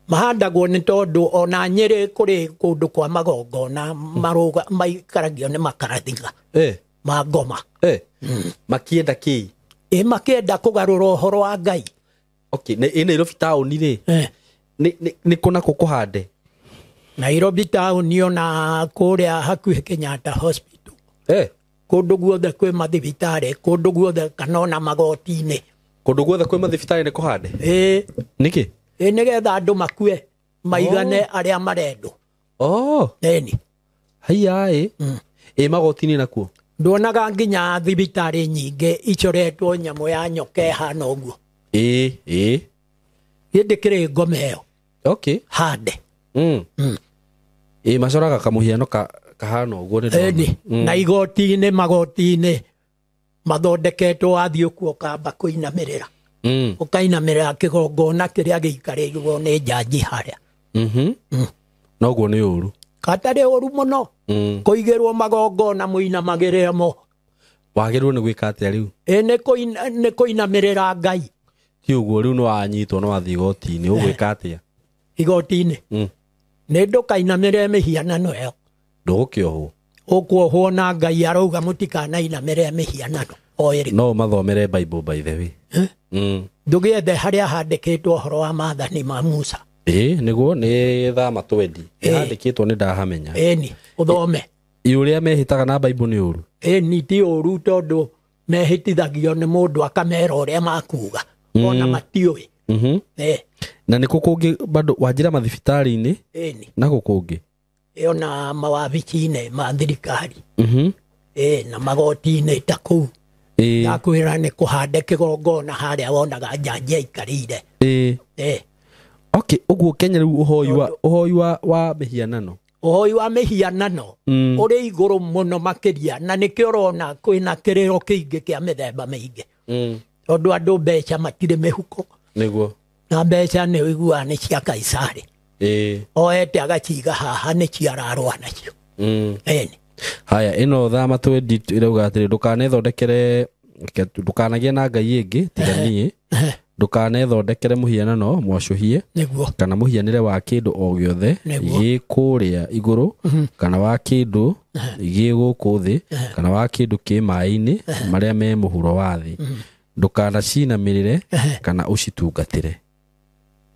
Mahandagwo nĩ tondũ ona Nyĩrĩ kũrĩ kũndũ kwa magongona marũga maikaragio nĩ makarathiga. Ma ngoma. Makĩenda kĩ? Makĩenda kũgarũra ũhoro wa Ngai. Okay, nĩ Nairobi taũni rĩ? Nĩ kũ na kũ kũhande? Nairobi taũni ona kũrĩa hakuhĩ Kenyatta Hospital. Kũndũ guothe kwĩ mathibitarĩ, kũndũ guothe kana ona magoti-inĩ. Kũndũ guothe kwĩ mathibitarĩ nĩ kũhande? Nĩkĩ? Nĩgetha andũ makue maigane arĩa marendwo. Ĩni. Haiya ĩ. Magoti-inĩ nakuo? Nduonaga nginya thibitarĩ nyingĩ icoretwo nyamũ ya nyoka ĩhana ũguo. Gĩndĩ kĩrĩ ngoma ĩyo. Okay. Hande. Macoraga kamũhiano kahana ũguo nĩ ndona. Ĩni. Na igoti-inĩ magoti-inĩ mathondeketwo wathiĩ kuo ũkamba kũinamĩrĩra. Ũkainamĩrĩra kĩgongona kĩrĩa gĩikarĩirwo nĩ njanji harĩa. Noguo nĩ ũru. Katarĩ ũru mũno. Kũigĩrwo magongona mũinamagĩrĩre mo. Wagĩrĩirwo nĩ gwĩka atĩa rĩu? Nĩ kũinamĩrĩra Ngai. Ti ũguo rĩu nĩ wanyitwo nĩ wathiĩ igoti-inĩ, ũgwĩka atĩa? Igoti-inĩ? Nĩ ndũkainamĩrĩre mĩhianano ĩyo. Ndũgũkĩohwo. Ũkuohwo na Ngai arauga mũtikanainamĩrĩre mĩhianano o ĩrĩkũ. No ũmathomere Bible by the way. Ndũgĩethe harĩa handĩkĩtwo ũhoro wa maathani ma Musa. Nĩguo nĩ thama 20. Ĩhandĩkĩtwo nĩ ndahamenya. Ĩni, ũthome. Ĩ ũrĩa mehĩtaga na Bible nĩ ũru? Ĩni, ti ũru tondũ mehĩtithagio nĩ mũndũ akamera ũrĩa makuga. Ona matiũĩ. Na nĩ kũ kũngĩ bado wanjĩra mathibitarĩ-inĩ? Ĩni. Na kũ kũngĩ? Ona mawabici-inĩ ma thirikari. Na magoti-inĩ ta kũu. Ndakwĩra nĩ kũhande kĩgongona harĩa wonaga njanji aikarĩire. Okay, ũguo Kenya rĩu ũhoi wa mĩhianano. Ũhoi wa mĩhianano ũrĩ igũrũ mũno makĩria na nĩkĩo ũrona kwĩna kĩrĩro kĩingĩ kĩa mĩthemba mĩingĩ. Tondũ andũ mbeca matirĩ mĩhuko. Nĩguo. Na mbeca nĩ ũiguaga nĩ cia Kaisari. Oete agaciga haha nĩcio ararũa nacio. Haya ĩno thama 20 ĩrauga atĩrĩ ndũkanethondekere ndũkanagie na ngai ĩngĩ tiga niĩ ndũkanethondekere mũhianano mwacũhie nĩguo kana mũhianĩre wa kĩndũ o gĩothe Nĩguo. gĩ kũrĩa igũrũ kana wa kĩndũ gĩ gũkũ thĩ kana wa kĩndũ kĩ maĩ-inĩ marĩa me mũhuro wa thĩ ndũkanacinamĩrĩre kana ũcitungatĩre.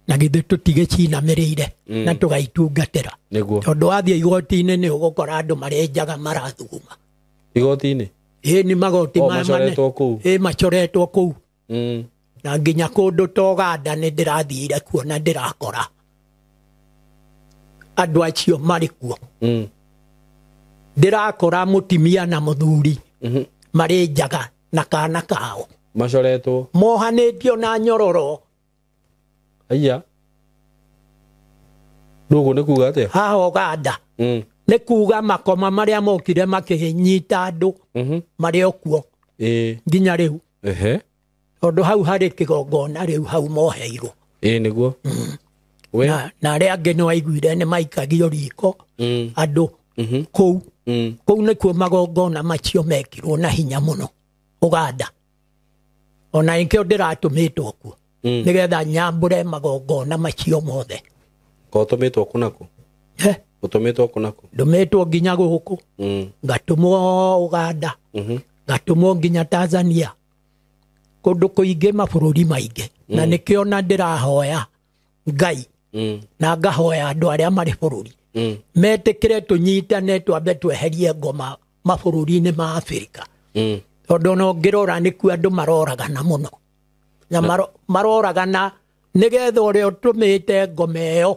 Na githĩ tũtigĩcinamĩrĩire na tũgaitungatĩra Nĩguo. tondũ wathiĩ igoti-inĩ nĩ ũgũkora andũ marĩ njaga marathuguma. Igoti-inĩ? Ĩ nĩ magoti O, macoretwo kũu. Ĩ macoretwo kũu. Na nginya kũndũ ta Ũganda nĩ ndĩrathire kuo na ndĩrakora andũ acio marĩ kuo. Ndĩrakora mũtimia na mũthuri marĩ njaga na kana kao Macoretwo mohanĩtio na nyororo. Aya Rũguo nĩ kuga atĩa? Haha Ũganda nĩ kuga makoma marĩa mokire makĩnyita andũ marĩ o kuo nginya rĩu. Ehe. Tondũ hau harĩ kĩgongona rĩu hau moheirwo. Ĩ nĩguo. We Na arĩa angĩ nĩ waiguire nĩ maikagio riko andũ kũu. Kũu nĩkuo magongona macio mekirwo na hinya mũno Ũganda. Ona nĩkĩo ndĩratũmĩtwo kuo nĩgetha nyambũre magongona macio mothe. Ko ũtũmĩtwo kũ nakũ? Ũtũmĩtwo kũ nakũ? Ndũmĩtwo nginya gũkũ. Ngatũmwo Ũganda. Ngatũmwo nginya Tanzania. Kũndũ kũingĩ mabũrũri maingĩ. Na nĩkĩo na ndĩrahoya Ngai na ngahoya andũ arĩa marĩ bũrũri metĩkĩre tũnyitane twambe tweherie ngoma mabũrũri-inĩ ma Afrika. Tondũ ona ũngĩrora nĩkuo andũ maroragana mũno. Na maroragana nĩgetha ũrĩa ũtũmĩte ngoma ĩyo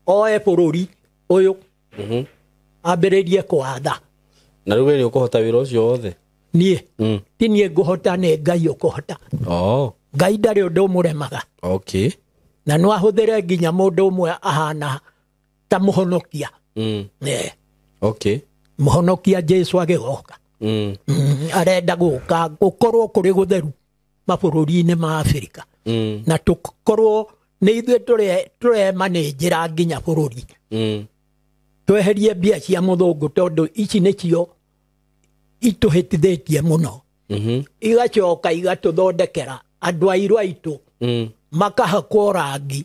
oe bũrũri ũyũ ambĩrĩrie kwatha. Na rĩu we nĩ ũkũhota wĩra ũcio wothe? Niĩ ti niĩ ngũhota, nĩ Ngai ũkũhota. Ngai ndarĩ ũndũ ũmũremaga. Okay. Na no ahũthĩre nginya mũndũ ũmwe ahana ta mũhonokia. Okay. Mũhonokia Jesu agĩgoka. Arenda gũka gũkorwo kũrĩ gũtheru mabũrũri-inĩ ma Afrika. Na tũkorwo nĩ ithuĩ tũremanĩnjĩra nginya bũrũri. Tweherie mbia cia mũthũngũ tondũ ici nĩcio itũhĩtithĩtie mũno. Igacoka igatũthondekera andũ airũ aitũ makahakwo rangi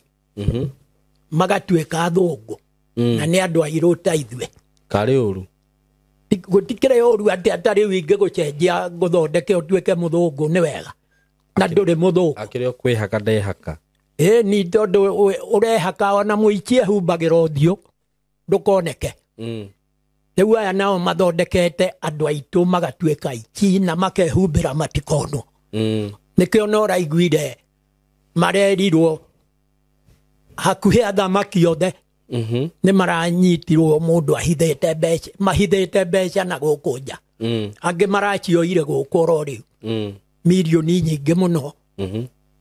magatuĩka athũngũ. Na nĩ andũ airũ ta ithuĩ. Karĩ ũru? Gũtikĩrĩ ũru atĩ atarĩ ingĩgũcenjia ngũthondeke ũtuĩke mũthũngũ nĩ wega. Na ndũrĩ mũthũngũ. Akĩrĩ o kwĩhaka ndehaka. Ĩ ni tondũ ũrehaka ona mũici ehumbagĩra ũthiũ ndũkoneke. Rĩu aya nao mathondekete andũ aitũ magatuĩka aici na makehumbĩra matikonwo. Nĩkĩo no ũraiguire marerirwo hakuhĩ athamaki othe nĩ maranyitirwo mũndũ ahithĩte mbeca, mahithĩte mbeca na gũkũ nja. Angĩ maracioire gũkũ oro rĩu. Mirioni nyingĩ mũno.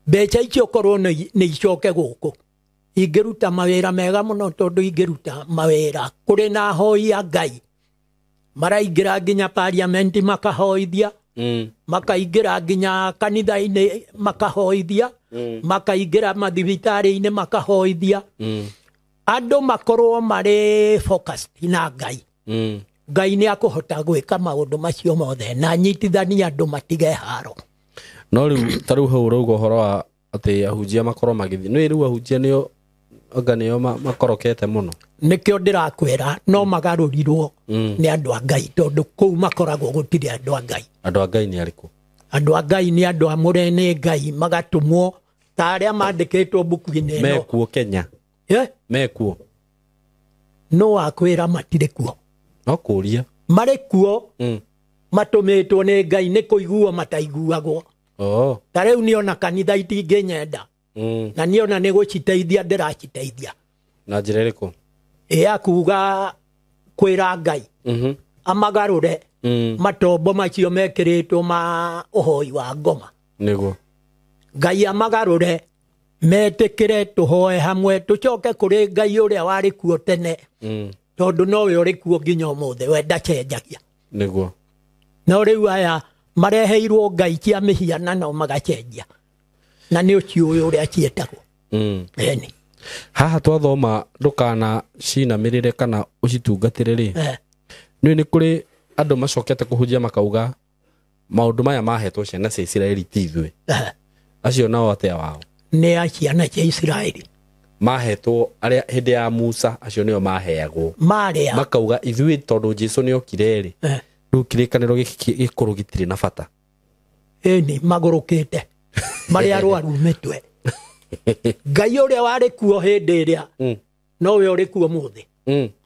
Mbeca icio korwo nĩ icoke gũkũ ingĩruta mawĩra mega mũno tondũ ingĩruta mawĩra kũrĩ na ahoi a Ngai maraingĩra nginya parliament makahoithia, makaingĩra nginya kanitha-inĩ makahoithia, makaingĩra mathibitarĩ-inĩ makahoithia. Andũ makorwo marĩ focused na Ngai. Ngai nĩ akũhota gwĩka maũndũ macio mothe na anyitithanie andũ matige haro. No rĩu ta rĩu hau ũrauga ũhoro wa atĩ ahunjia makorwo magĩthiĩ. Nĩ rĩu ahunjia nĩo anga nĩo makorokete mũno. Nĩkĩo ndĩrakwĩra no magarũrirwo nĩ andũ a Ngai tondũ kũu makoragwo gũtirĩ andũ a Ngai. Andũ a Ngai nĩ arĩkũ? Andũ a Ngai nĩ andũ amũre nĩ Ngai magatũmwo ta arĩa mandĩkĩtwo mbuku-inĩ ĩno. Mekuo Kenya. Mekuo. No wakwĩra matirĩ kuo. No kũria. Marĩ kuo matũmĩtwo nĩ Ngai nĩ kũiguo mataiguagwo. Ta rĩu niĩ ona kanitha itingĩnyenda. Na niĩ ona nĩ gũciteithia ndĩraciteithia. Na njĩra ĩrĩkũ? Ĩ ya kuga kwĩra Ngai amagarũre matombo macio mekĩrĩtwo ma ũhoi wa ngoma. Nĩguo. Ngai amagarũre metĩkĩre tũhoe hamwe tũcoke kũrĩ Ngai ũrĩa warĩ kuo tene. Tondũ nowe ũrĩ kuo nginya ũmũthĩ we ndacenjagia. Nĩguo. No rĩu aya mareheirwo Ngai cia mĩhianano magacenjia. Na nĩ ũciũĩ ũrĩa ciĩtagwo. Ĩni. Haha twathoma ndũkana cinamĩrĩre kana ũcitungatĩre rĩ. Nĩ nĩ kũrĩ andũ macokete kũhunjia makauga maũndũ maya mahetwo ciana cia Isiraeli ti ithuĩ. Acio nao atĩa wao? Nĩ a ciana cia Isiraeli. Mahetwo arĩa hĩndĩ ya Musa, acio nĩo maheagwo. Marĩa Makauga ithuĩ tondũ Jesu nĩ okire rĩ, rĩu kĩrĩkanĩro gĩkĩ gĩkũrũ gĩtirĩ na bata. Ĩni magũrũkĩte marĩ arwaru mĩtwe. Ngai ũrĩa warĩ kuo hĩndĩ ĩrĩa nowe ũrĩ kuo mũthĩ.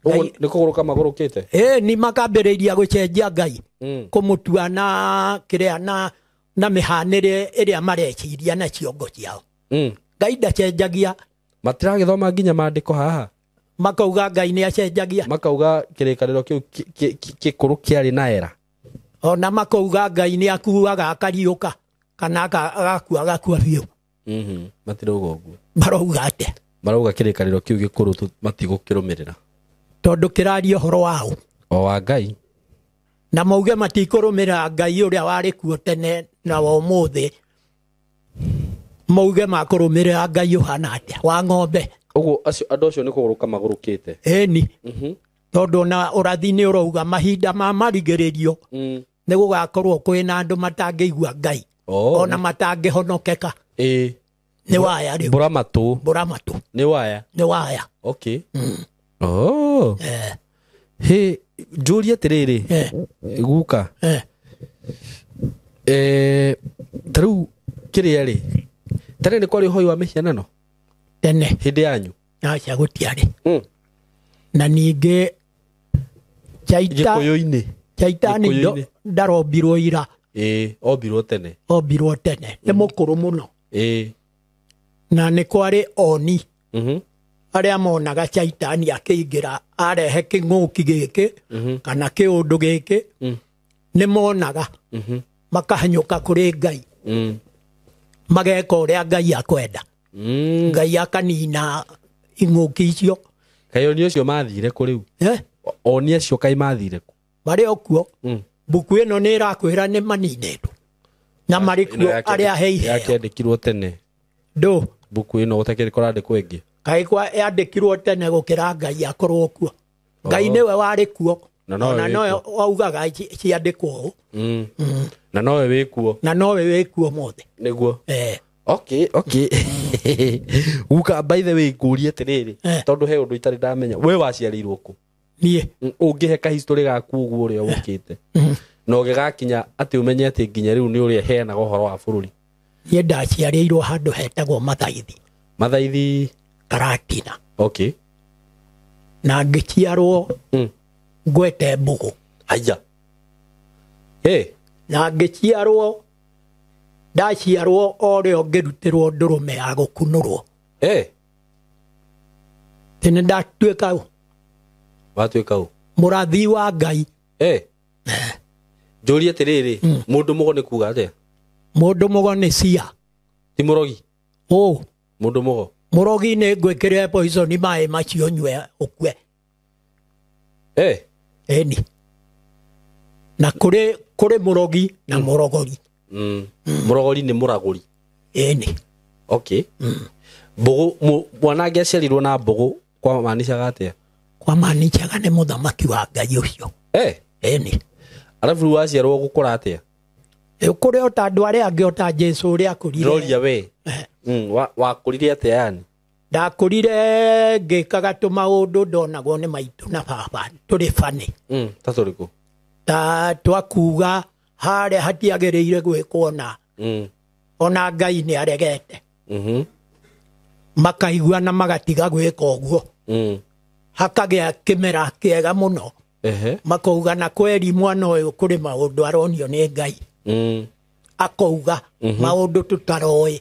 Ũguo nĩ kũgũrũka magũrũkĩte? Ĩni makambĩrĩria gũcenjia Ngai, kũmũtua na kĩrĩa na mĩhanĩre ĩrĩa mareciria na ciongo ciao. Ngai ndacenjagia. Matiragĩthoma nginya maandĩko haha. Makauga Ngai nĩ acenjagia. Makauga kĩrĩkanĩro kĩu gĩkũrũ kĩarĩ na era. Ona makauga Ngai nĩ akuaga akariũka kana agakua agakua biũ. Matirauga ũguo. Marauga atĩa? Marauga kĩrĩkanĩro kĩu gĩkũrũ matigũkĩrũmĩrĩra. Tondũ kĩraria ũhoro wao. O wa Ngai. Na mauge matikũrũmĩrĩra Ngai ũrĩa warĩ kuo tene na wa ũmũthĩ. Mauge makũrũmĩrĩra Ngai ũhana atĩa? Wa ng'ombe. Ũguo acio andũ acio nĩ kũgũrũka magũrũkĩte. Ĩni. Tondũ na ũrathi nĩ ũrauga mahinda ma marigĩrĩrio nĩ gũgakorwo kwĩna andũ matangĩigua Ngai. Ona matangĩhonokeka. Nĩ waya rĩu. Mbũra matũ. Mbũra matũ. Nĩ waya. Nĩ waya. Okay. Oh. He, njũrie atĩrĩrĩ. Guka. Ta rĩu kĩrĩa rĩ, tene nĩ kwarĩ ũhoi wa mĩhianano? Tene. Hĩndĩ yanyu? Aca, gũtiarĩ. Na ningĩ Gĩkũyũ-inĩ. Chaitani ndarombirwo ira. Ombirwo tene. Ombirwo tene. Nĩ mũkũrũ mũno. Na nĩ kwarĩ oni. Arĩa monaga Chaitani akĩingĩra arehe kĩng'ũki gĩkĩ kana kĩũndũ gĩkĩ, nĩ monaga makahanyũka kũrĩ Ngai. Mageka ũrĩa Ngai akwenda. Ngai akanina ing'ũki icio. Kaĩ oni acio mathire kũ rĩu? Oni acio kaĩ mathire kũ? Marĩ o kuo. Mbuku ĩno nĩ ĩrakwĩra nĩ maninĩtwo. Na marĩ kuo arĩa he iheo. Yakĩandĩkirwo tene. Ndũ. Mbuku ĩno gũtakĩrĩ kũrandĩkwo ĩngĩ. Kaĩ kwa yandĩkirwo tene gũkĩra Ngai akorwo kuo. Ngai nĩwe warĩ kuo. Na nowe waugaga ciandĩkwo ũũ. Na nowe wĩ kuo. Na nowe wĩ kuo mothe. Nĩguo. Okay, okay. Guka, by the way, ngũrie atĩrĩrĩ, tondũ he ũndũ itarĩ ndamenya. We waciarĩirwo kũ? Niĩ. Ũngĩhe ka history gaku ũguo ũrĩa ũkĩte. Na ũgĩgakinya atĩ ũmenye atĩ nginya rĩu nĩ ũrĩa heanaga ũhoro wa bũrũri. Niĩ ndaciarĩirwo handũ hetagwo Mathaithi. Mathaithi? Karatina. Okay. Na ngĩciarwo ngwete mbũgũ. Haya. Na ngĩciarwo, ndaciarwo o rĩo ngĩrutĩrwo ndũrũme ya gũkunũrwo. Tene ndatuĩka ũ? Watuĩka ũ? Mũrathi wa Ngai. Njũrie atĩrĩrĩ, mũndũ mũgo nĩ kuga atĩa? Mũndũ mũgo nĩ cia. Ti mũrogi? Ũ. Mũndũ mũgo? Mũrogi nĩ ngwĩkĩrĩre poison maĩ macio nyue ũkue. Ĩni. Na kũrĩ mũrogi na mũrogori. Mũrogori nĩ mũragũri. Ĩni. Okay. Mbũgũ, mwana angĩaciarirwo na mbũgũ kwa maanishaga atĩa? Kwa maanishaga nĩ mũthamaki wa Ngai ũcio. Ĩni. Arabu rĩu waciarwo gũkũra atĩa? Ũkũre o ta andũ arĩa angĩ o ta Jesũ ũrĩa akũrire. Ndĩroria we. Wakũrire atĩa yani? Ndakũrire ngĩkaga tũmaũndũ ndonagwo nĩ maitũ na baba tũrĩ bani. Ta tũrĩkũ? Ta twakuga harĩa hatiagĩrĩire gwĩkwo na. Ona Ngai nĩ aregete. Makaigua na magatiga gwĩka ũguo. Hakagĩa kĩmera kĩega mũno. Makauga na kweri mwana ũyũ kũrĩ maũndũ aronio nĩ Ngai. Akauga maũndũ tũtaroĩ.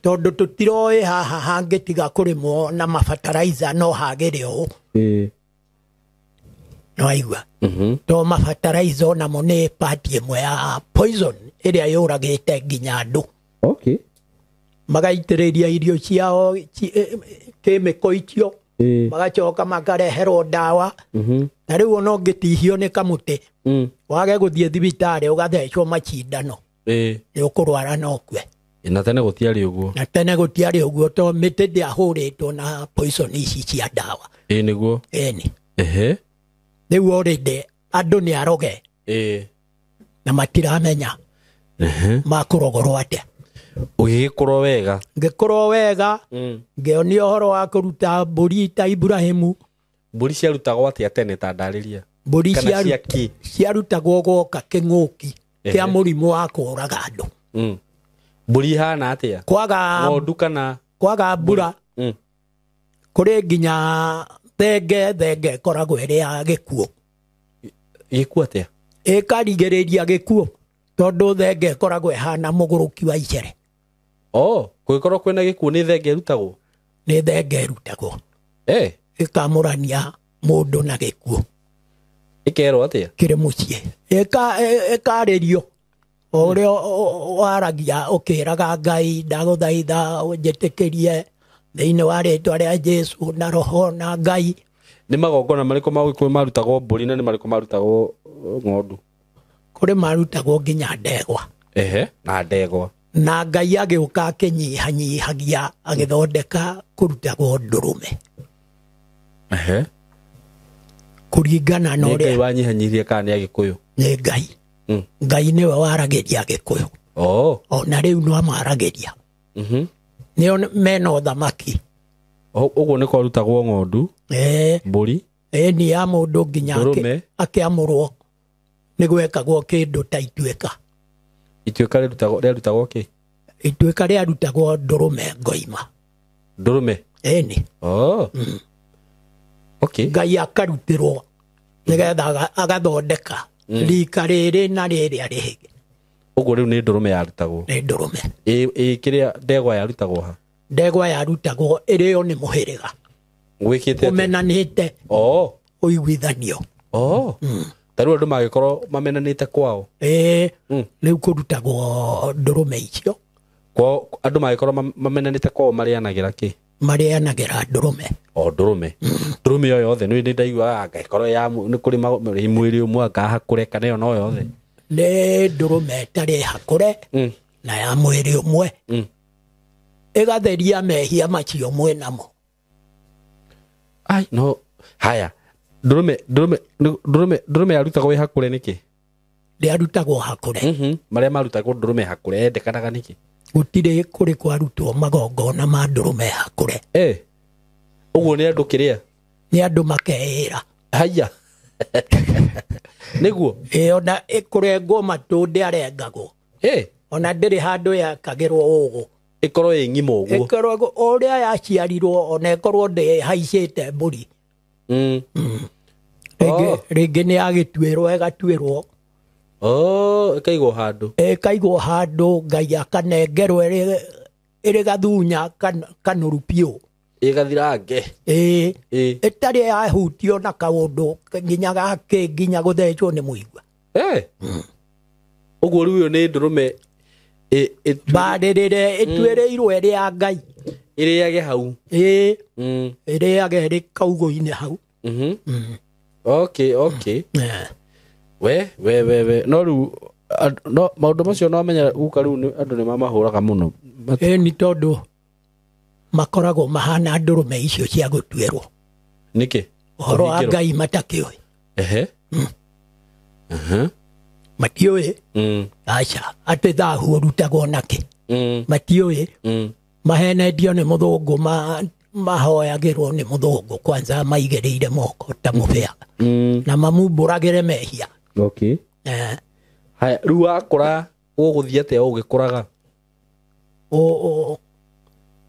Tondũ tũtiroĩ haha hangĩtiga kũrĩmwo na mabataraiza no hagĩre ũũ. No aigua. To mabataraiza onamo nĩ part ĩmwe ya poison ĩrĩa yũragĩte nginya andũ. Okay. Magaitĩrĩria irio ciao kĩmĩko icio. Magacoka makareherwo ndawa. Na rĩu ona ũngĩtihio nĩ kamũtĩ, wage gũthiĩ thibitarĩ ũgathecwo macindano. Nĩ ũkũrwara na ũkue. Na tene gũtiarĩ ũguo. Na tene gũtiarĩ ũguo to mĩtĩ ndĩahũrĩtwo na poison ici cia ndawa. Nĩguo. Ĩni. Rĩu already Andũ nĩ aroge na matiramenya makũrogorwo atĩa. Ũgĩgĩkũrwo wega. Ngĩkũrwo wega, ngĩonio ũhoro wa kũruta mbũri ta Ibrahimu. Mbũri ciarutagwo atĩa tene ta ndarĩria? Mbũri ciarutagwo gwoka kĩng'ũki kĩa mũrimũ wa kũũraga andũ. Mbũri ihana atĩa? Kwaga ng'ondu kana kwaga mbura. Kũrĩ nginya thenge ĩkoragwo ĩrĩ ya gĩkuũ. Gĩkuũ atĩa? Ĩkarigĩrĩria gĩkuũ tondũ thenge ĩkoragwo ĩhana mũgũrũki wa icere. Oh, kũngĩkorwo kwĩna gĩkuũ nĩ thenge ĩrutagwo? Nĩ thenge ĩrutagwo. Ĩkamũrania mũndũ na gĩkuũ. Ĩkerwo atĩa? Kĩrĩ mũciĩ. Ĩkarĩrio o ũrĩa waragia ũkĩraga Ngai ndagũthaitha ũnjĩtĩkĩrie thĩinĩ wa rĩtwa rĩa Jesũ na roho na Ngai. Nĩ magongona marĩkũ ma Gĩkũyũ marutagwo mbũri na nĩ marĩkũ marutagwo ng'ondu? Kũrĩ marutagwo nginya ndegwa. Na ndegwa. Na Ngai agĩũka akĩnyihanyihagia agĩthondeka kũrutagwo ndũrũme. Kũringana na ũrĩa Ngai wanyihanyihirie kana nĩ Agĩkũyũ? Nĩ Ngai. Ngai nĩwe waragĩria Agĩkũyũ. Ona rĩu no amaragĩria. Nĩo mena ũthamaki. Ũguo nĩ kwarutagwo ng'ondu, mbũri, nĩ ya mũndũ nginya akĩamũrwo nĩ gwekagwo kĩndũ ta ituĩka. Ituĩka rĩarutagwo kĩ? Ituĩka rĩarutagwo ndũrũme ngoima. Ndũrũme? Ĩni. Okay. Ngai akarutĩrwo nĩgetha agathondeka rika rĩrĩ na rĩrĩa rĩngĩ. Ũguo rĩu nĩ ndũrũme yarutagwo? Nĩ ndũrũme. Ĩ kĩrĩa ndegwa yarutagwo ha? Ndegwa yarutagwo ĩrĩo nĩ mũhĩrĩga. Gwĩkĩte atĩa? Ũmenanĩte. Ũiguithanio. Ta rĩu andũ magĩkorwo mamenanĩte kwao? Rĩu kũrutagwo ndũrũme icio. Kwao andũ magĩkorwo mamenanĩte kwao marĩanagĩra kĩ? Marĩanagĩra ndũrũme. O ndũrũme. Ndũrũme o yothe nĩ ndaiguaga angĩkorwo ya nĩ kũrĩ mwĩrĩ ũmwe akahakũre kana ĩyo no yothe. Nĩ ndũrũme ĩtarĩ hakũre na ya mwĩrĩ ũmwe. Ĩgatheria mehia macio mwĩnamo. Ai no haya ndũrũme yarutagwo ĩ hakũre nĩkĩ? Ndĩarutagwo hakũre. Marĩa marutagwo ndũrũme hakũre yendekanaga nĩkĩ? Gũtirĩ kũrĩ kwarutwo magongona ma ndũrũme hakũre. Ũguo nĩ andũ kĩrĩa? Nĩ andũ makeĩra. Haya. Nĩguo? Ona ĩkũrengwo matũ ndĩarengagwo. Ona ndĩrĩ handũ yakagĩrwo ũgũ. Ĩkorwo ĩ ng'ima ũguo. Ĩkorwo ũrĩa yaciarirwo ona ĩkorwo ndĩhaicĩte mbũri. Rĩngĩ nĩ yagĩtuĩrwo ĩgatuĩrwo. Ĩkaigwo handũ. Ĩkaigwo handũ Ngai akanengerwo ĩrĩ gathunya kanũru biũ. Ĩgathirange. Ĩtarĩ yahutio na kaũndũ nginya gakĩ nginya gũthecwo nĩ mũigua. Ũguo rĩu ĩyo nĩ ndũrũme barĩrĩre ĩtuĩrĩirwo ĩrĩ ya Ngai. Ĩrĩage hau. Ĩrĩage ĩrĩ kaugũ-inĩ hau. Okay. We no rĩu no maũndũ macio no menya guka rĩu andũ nĩ mamahũraga mũno. Nĩ tondũ makoragwo mahana ndũrũme icio cia gũtuĩrwo. Nĩkĩ? Ũhoro wa Ngai matakĩũĩ. Matiũĩ. Aca atĩ thahu ũrutagwo nakĩ. Matiũĩ. Mahenetio nĩ mũthũngũ mahoyagĩrwo nĩ mũthũngũ kwanza maigĩrĩire moko ta mũbĩa. Na mamumbũragĩre mehia. Okay. Haya rĩu wakũra ũgũthiĩ atĩa ũgĩkũraga?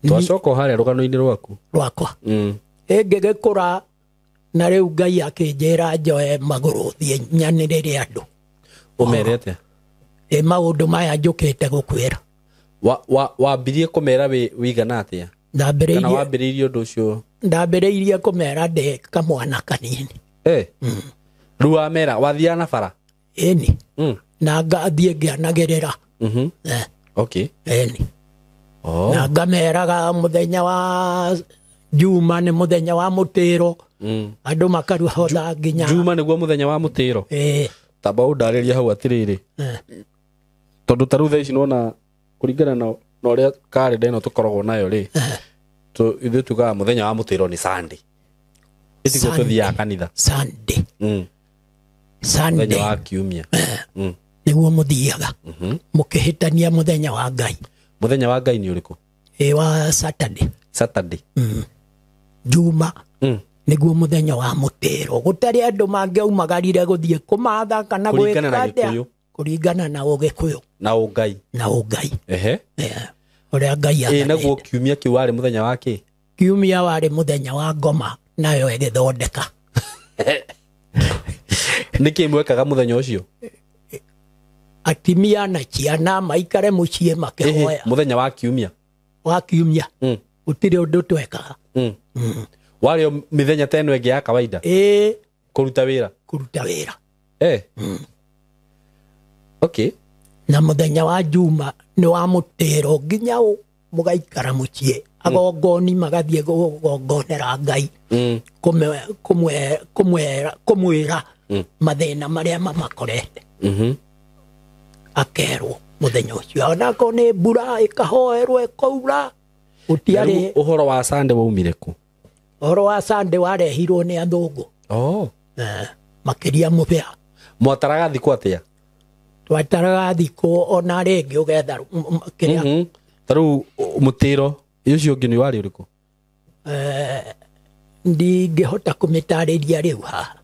Twacoka harĩa rũgano-inĩ rwaku. Rwakwa. Ngĩgĩkũra na rĩu Ngai akĩnjĩra njoe magũrũ thiĩ nyanĩrĩre andũ. Ũmere atĩa? Maũndũ maya njũkĩte gũkwĩra. Wambirie kũmera wĩigana atĩa? Kana wambĩrĩirie ũndũ ũcio? Ndambĩrĩirie kũmera ndĩ kamwana kanini. Rĩu wamera wathiaga na bara? Ĩni. Na ngathiĩ ngĩanagĩrĩra. Okay. Ĩni. Na ngameraga mũthenya wa Juma nĩ mũthenya wa mũtĩro. Andũ makaruhotha nginya Juma nĩguo mũthenya wa mũtĩro. Tamba ũndarĩrie hau atĩrĩrĩ. Tondũ ta rĩu thaa ici nĩwona kũringana na ũrĩa karenda ĩno tũkoragwo nayo rĩ, ithuĩ tugaga mũthenya wa mũtĩro nĩ Sunday. Ĩtiguo tũthiaga kanitha. Sunday. Sunday wa kiumia. Nĩguo mũthiaga mũkĩhĩtania mũthenya wa Ngai. Mũthenya wa Ngai nĩ ũrĩkũ? Ĩ wa Saturday. Saturday. Juma nĩguo mũthenya wa mũtĩro. Gũtarĩ andũ mangĩaumagarire gũthiĩ kũmatha kana gwĩka atĩa, kũringana na Ũgĩkũyũ na Ũngai. Na Ũngai. Ehe. Ũrĩa Ngai athanĩte. Naguo kiumia kĩu warĩ mũthenya wa kĩ? Kiumia warĩ mũthenya wa ngoma nayo ĩgĩthondeka. Nĩkĩ mwekaga mũthenya ũcio? Atimia na ciana maikare mũciĩ makĩhoya. Mũthenya wa kiumia. Wa kiumia. Gũtirĩ ũndũ twekaga. Warĩ o mĩthenya ta ĩno ĩngĩ ya kawaida? Ĩĩ. Kũruta wĩra? Kũruta wĩra. Okay. Na mũthenya wa Juma nĩ wa mũtĩro nginya mũgaikara mũciĩ. Agongoni magathiĩ kũgongonera Ngai. Kũmwĩra mathĩna marĩa mamakorete. Akerwo mũthenya ũcio. Onakorwo nĩ mbura ĩkahoerwo ĩkaura. Gũtiarĩ. Ũhoro wa Sunday waumire kũ? Ũhoro wa Sunday warehirwo nĩ athũngũ. Makĩria mũbĩa. Mwataraga thikũ atĩa? Twataraga thikũ ona rĩngĩ ũgetha kĩrĩa. Ta rĩu mũtĩro ũcio ũngĩ nĩ warĩ ũrĩkũ? Ndingĩhota kũmĩtarĩria rĩu haha.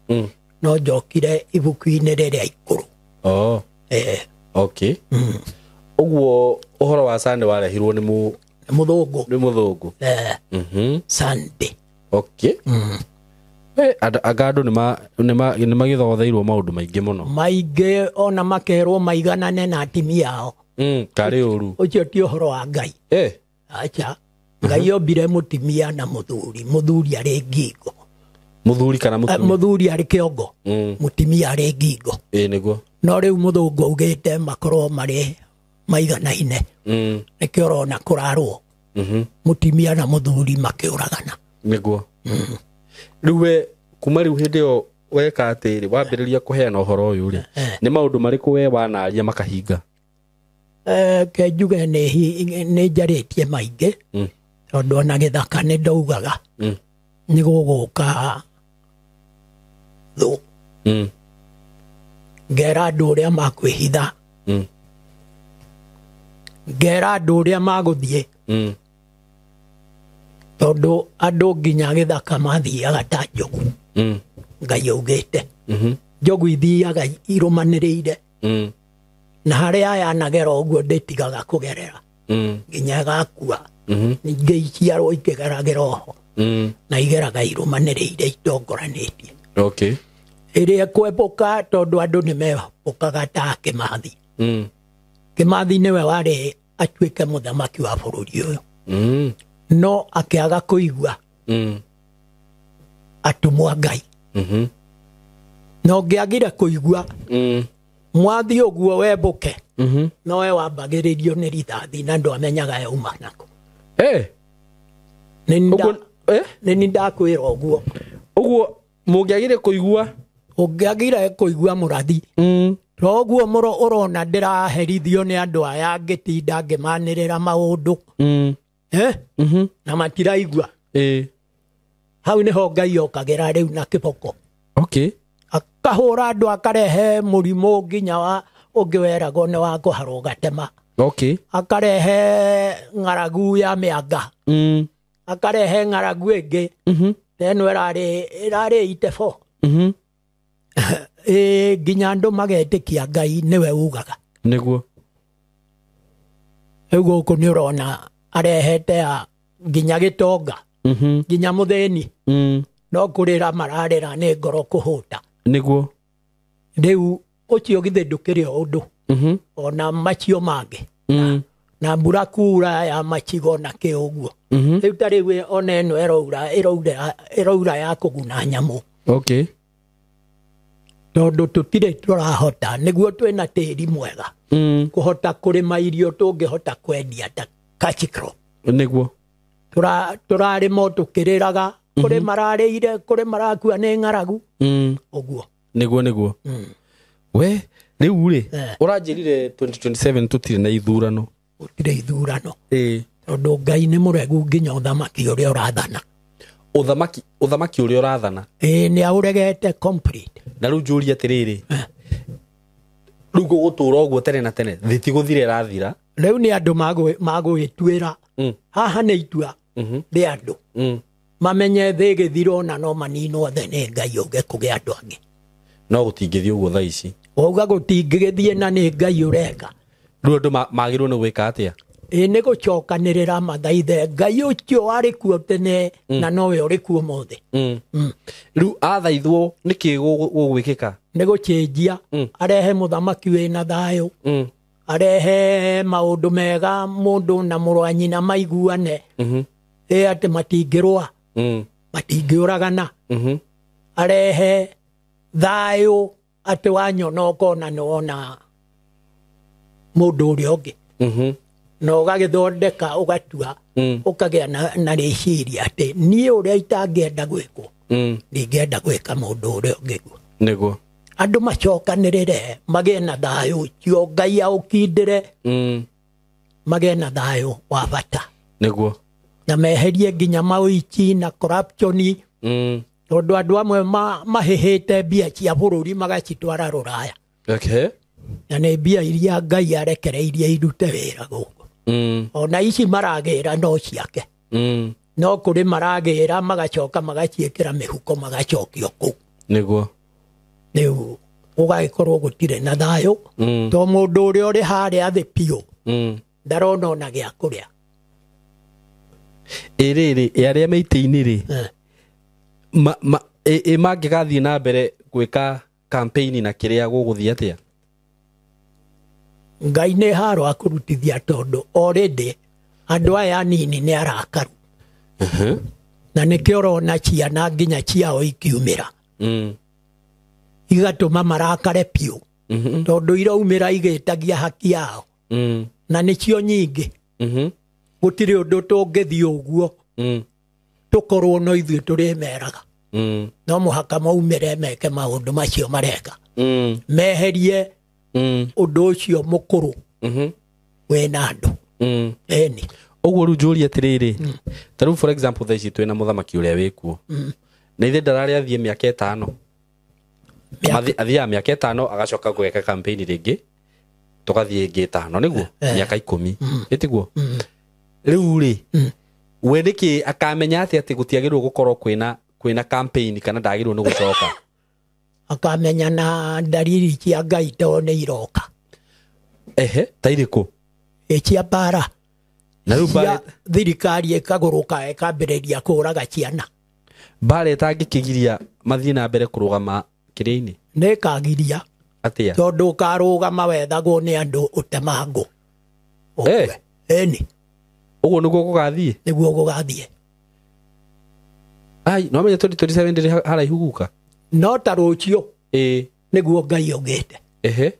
No njokire ibuku-inĩ rĩrĩa ikũrũ. Okay. Ũguo ũhoro wa Sunday warehirwo nĩ mũthũngũ. Nĩ mũthũngũ. Sunday. Okay. Anga andũ nĩ magĩthotheirwo maũndũ maingĩ mũno. Maingĩ ona makerwo maiganane na atimia ao. Karĩ ũru. Ũcio ti ũhoro wa Ngai. Acha. Ngai ombire mũtimia na mũthuri. Mũthuri arĩ ngingo. Mũthuri kana mũtumia? Mũthuri arĩ kĩongo. Mũtimia arĩ ngingo. Ĩĩ nĩguo. No rĩu mũthũngũ augĩte makorwo marĩ maiganaine. Nĩkĩo ũrona kũrarwo. Mũtimia na mũthuri makĩũragana. Nĩguo. Rĩu we kuma rĩu hĩndĩ ĩyo weka atĩrĩ wambĩrĩria kũheana ũhoro ũyũ rĩ, nĩ maũndũ marĩkũ we wanaria makahinga? Ke njuge nĩ njarĩtie maingĩ. Tondũ ona gĩthaka nĩ ndaugaga. Nĩ gũgũka thũ. Ngera andũ ũrĩa makwĩhitha. Ngera andũ ũrĩa magũthiĩ. Tondũ andũ nginya gĩthaka mathiaga ta njogu. Ngai augĩte. Njogu ithiaga irũmanĩrĩire. Na harĩa yanagera ũguo ndĩtigaga kũgerera. Nginya ĩgakua. Ningĩ iciarwo ikĩgeragĩra oho. Na igeraga irũmanĩrĩire itongoranĩtie. Okay. Ĩrĩa ĩkwembũka tondũ andũ nĩ mehũkaga ta Kĩmathi. Kĩmathi nĩwe warĩ atuĩke mũthamaki wa bũrũri ũyũ. No akĩaga kũigua atũmwo a Ngai. Na ũngĩagire kũigua mwathi ũguo wembũke nowe wambagĩrĩrio nĩ rithathi na ndwamenyaga yauma nako. Nĩ nĩ ndakwĩra ũguo. Ũguo mũngĩagire kũigua? Ũngĩagire kũigua mũrathi. Toguo mũro ũrona ndĩraherithio nĩ andũ aya ngĩtinda ngĩmanĩrĩra maũndũ. Na matiraigua. Hau nĩho Ngai okagĩra rĩu na kĩboko. Okay. Akahũra andũ akarehe mũrimũ nginya wa ũngĩ weragwo nĩ wa kũharwo gatema. Okay. Akarehe ng'aragu ya mĩanga. Akarehe ng'aragu ĩngĩ. Teno ĩrarĩ itebo. Nginya andũ magetĩkia Ngai nĩwe ugaga. Nĩguo. Rĩu gũkũ nĩ ũrona arehete ya nginya gĩtonga. Nginya mũthĩni. No kũrĩra mararĩra nĩ ngoro kũhũta. Nĩguo. Rĩu ũcio githĩ ndũkĩrĩ o ũndũ. Ona macio mangĩ. Na mbura kura ya machigo na kĩ ũguo. Rĩu ta rĩu ona ĩno ĩroura ya kũguna nyamũ. Okay. Tondũ tũtirĩ tũrahota nĩguo twĩna tĩri mwega. Kũhota kũrĩma irio tũngĩhota kwendia ta cash crop. Nĩguo. Tũrarĩma tũkĩrĩraga kũrĩ mararĩire kũrĩ marakua nĩ ng'aragu. Ũguo. Nĩguo nĩguo. We rĩu rĩ ũranjĩrire 2027 tũtirĩ na ithurano. Gũtirĩ ithurano. Tondũ Ngai nĩ mũregu nginya ũthamaki ũrĩa ũrathana. Uthamaki uria urathana. Ĩĩ, nĩ aũregete complete. Na rĩu njũrie atĩrĩrĩ, rĩu gũgũtũra ũguo tene na tene, thĩ ti gũthira ĩrathira? Rĩu nĩ andũ magwĩtuĩra. Haha nĩ itua rĩa andũ mamenye thĩ ĩgĩthira ona no maninwo othe nĩ Ngai ũngĩ kũgĩa andũ angĩ. No gũtingĩthiĩ ũguo thaa ici. Wauga gũtingĩgĩthiĩ na nĩ Ngai ũreka. Rĩu andũ magĩrĩirwo nĩ gwĩka atĩa? Ĩ, nĩ gũcokanĩrĩra mathaithe Ngai ũcio warĩ kuo tene na nowe ũrĩ kuo ũmũthĩ. Rĩu athaithwo nĩkĩ gũgwĩkĩka? Nĩ gũchenjia, arehe mũthamaki wĩna thayũ, arehe maũndũ mega, mũndũ na mũrũ wa nyina maiguane, ĩ atĩ matingĩrũa, matingĩũragana, arehe thayũ atĩ wanyona ũkona nĩ wona mũndũ ũrĩa ũngĩ, na ũgagĩthondeka ũgatua, ũkagĩa na rĩciria atĩ niĩ ũrĩa itangĩenda gwĩkwo, ndingĩenda gwĩka mũndũ ũrĩa ũngĩ guo. Nĩguo andũ macokanĩrĩre magĩe na thayũ ũcio, Ngai aũkindĩre, magĩe na thayũ wa bata. Nĩguo. Na meherie nginya maũici na corruption, tondũ andũ amwe mahĩhĩte mbia cia bũrũri magacitwara rũraya. Okay. Na nĩ mbia iria Ngai arekereirie irute wĩra gũkũ. Ona ici maragĩra no ciake. No kũrĩ maragĩra magacoka magaciĩkĩra mĩhuko magacokio kũu. Nĩguo. Rĩu gũgagĩkorwo gũtirĩ na thayũ, to mũndũ ũrĩa ũrĩ harĩa thĩ biũ ndarona ona gĩa kũrĩa. Ĩ rĩrĩ, ĩ arĩa me itĩ-inĩ rĩ, ĩ mangĩgathiĩ na mbere gwĩka campaign na kĩrĩa gũgũthiĩ atĩa? Ngai nĩ haro akũrutithia tondũ already andũ aya anini nĩ arakaru. Na nĩkĩo ũrona ciana nginya ciao ikiumĩra. Igatũma marakare biũ. Tondũ iraumĩra igĩtagia haki yao. Na nĩcio nyingĩ. Gũtirĩ ũndũ tũngĩthiĩ ũguo. Tũkorwo no ithuĩ tũrĩmeraga. No mũhaka maumĩre meke maũndũ macio mareka. Meherie ũndũ ũcio mũkũrũ wĩna andũ. Ĩni. Ũguo rĩu njũrie atĩrĩrĩ, ta rĩu for example thaa ici twĩna mũthamaki ũrĩa wĩkuo, na ithe ndararĩ athiĩ mĩaka 5. Athiaga mĩaka 5 agacoka gwĩka campaign rĩngĩ, tũgathiĩ ĩngĩ 5, nĩguo? Mĩaka 10. Ĩtiguo? Rĩu rĩ, we nĩkĩ akamenya atĩ atĩ gũtiagĩrĩirwo gũkorwo kwĩna campaign kana ndagĩrĩirwo nĩ gũcoka? Akamenya na ndariri cia Ngai to nĩ iroka. Ehe, ta irĩkũ? Ĩ cia mbara. Na rĩu mbara thirikari ĩkagũrũka ĩkambĩrĩria kũũraga ciana. Mbara ĩtangĩkĩgiria mathiĩ na mbere kũrũgama kĩrĩa-inĩ? Nĩ ĩkagiria. Atĩa? Tondũ ũkarũgama wethagwo nĩ andũ ũtemangũ. Ĩni. Ũguo nĩguo gũgathiĩ? Nĩguo gũgathiĩ. Ai, no menye 2027 ndĩrĩ haraihu guka? No ta rũciũ. Nĩguo Ngai augĩte. Ehe.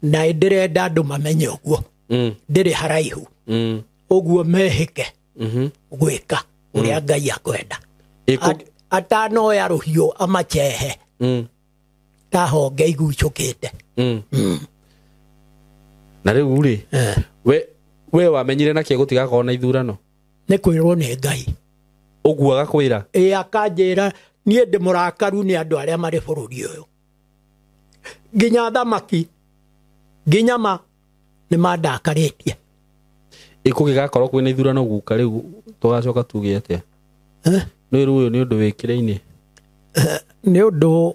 Na ndĩrenda andũ mamenye ũguo. Ndĩrĩ haraihu. Ũguo mehĩke gwĩka ũrĩa Ngai akwenda. Atanoya rũhiũ amachehe. Ta honge igucũkĩte. Na rĩu rĩ, we wamenyire nakĩ gũtigakorwo na ithurano? Nĩ kwĩrwo nĩ Ngai. Ũguo agakwĩra? Ĩ, akanjĩra niĩ ndĩ mũrakaru nĩ andũ arĩa marĩ bũrũri ũyũ. Nginya thamaki, nginya ma nĩ mandakarĩtie. Ĩ kũngĩgakorwo kwĩna ithurano guka rĩu tũgacoka tuge atĩa? Nĩ rĩu ũyũ nĩ ũndũ wĩkĩra-inĩ? Nĩ ũndũ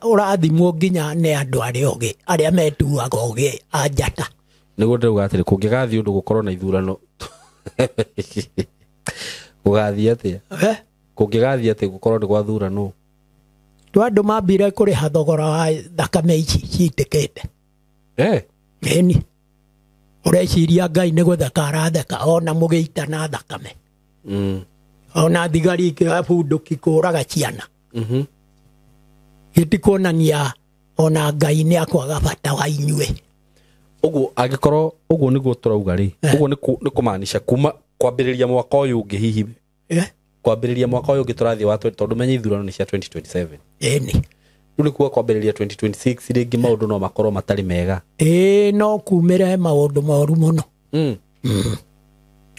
ũrathimwo nginya nĩ andũ arĩa ogĩ, arĩa metuaga ogĩ a njata. Nĩguo ndĩrauga atĩrĩ, kũngĩgathiĩ ũndũ gũkorwo na ithurano gũgathiĩ atĩa? Kũngĩgathiĩ atĩ gũkorwo nĩ gwathuranwo? To andũ mambire kũrĩha thogora wa thakame ici citĩkĩte. Ĩni. Ũreciria Ngai nĩ gũtheka aratheka ona mũgĩitana thakame. Ona thigari ikĩoya bunduki kũũraga ciana. Gĩtikuonania ona Ngai nĩ akwaga bata wa inyuĩ. Ũguo angĩkorwo ũguo nĩguo tũrauga rĩ, ũguo nĩ kũmaanisha kuma kwambĩrĩria mwaka ũyũ ũngĩ hihi. Kwambĩrĩria mwaka ũyũ ũngĩ tũrathiĩ wa tondũ menye ithurano nĩ cia 2027. Ĩni. Rĩu nĩ kuga kwambĩrĩria 2026 rĩngĩ maũndũ no makorwo matarĩ mega. Ĩĩ, no kumĩre maũndũ moru mũno.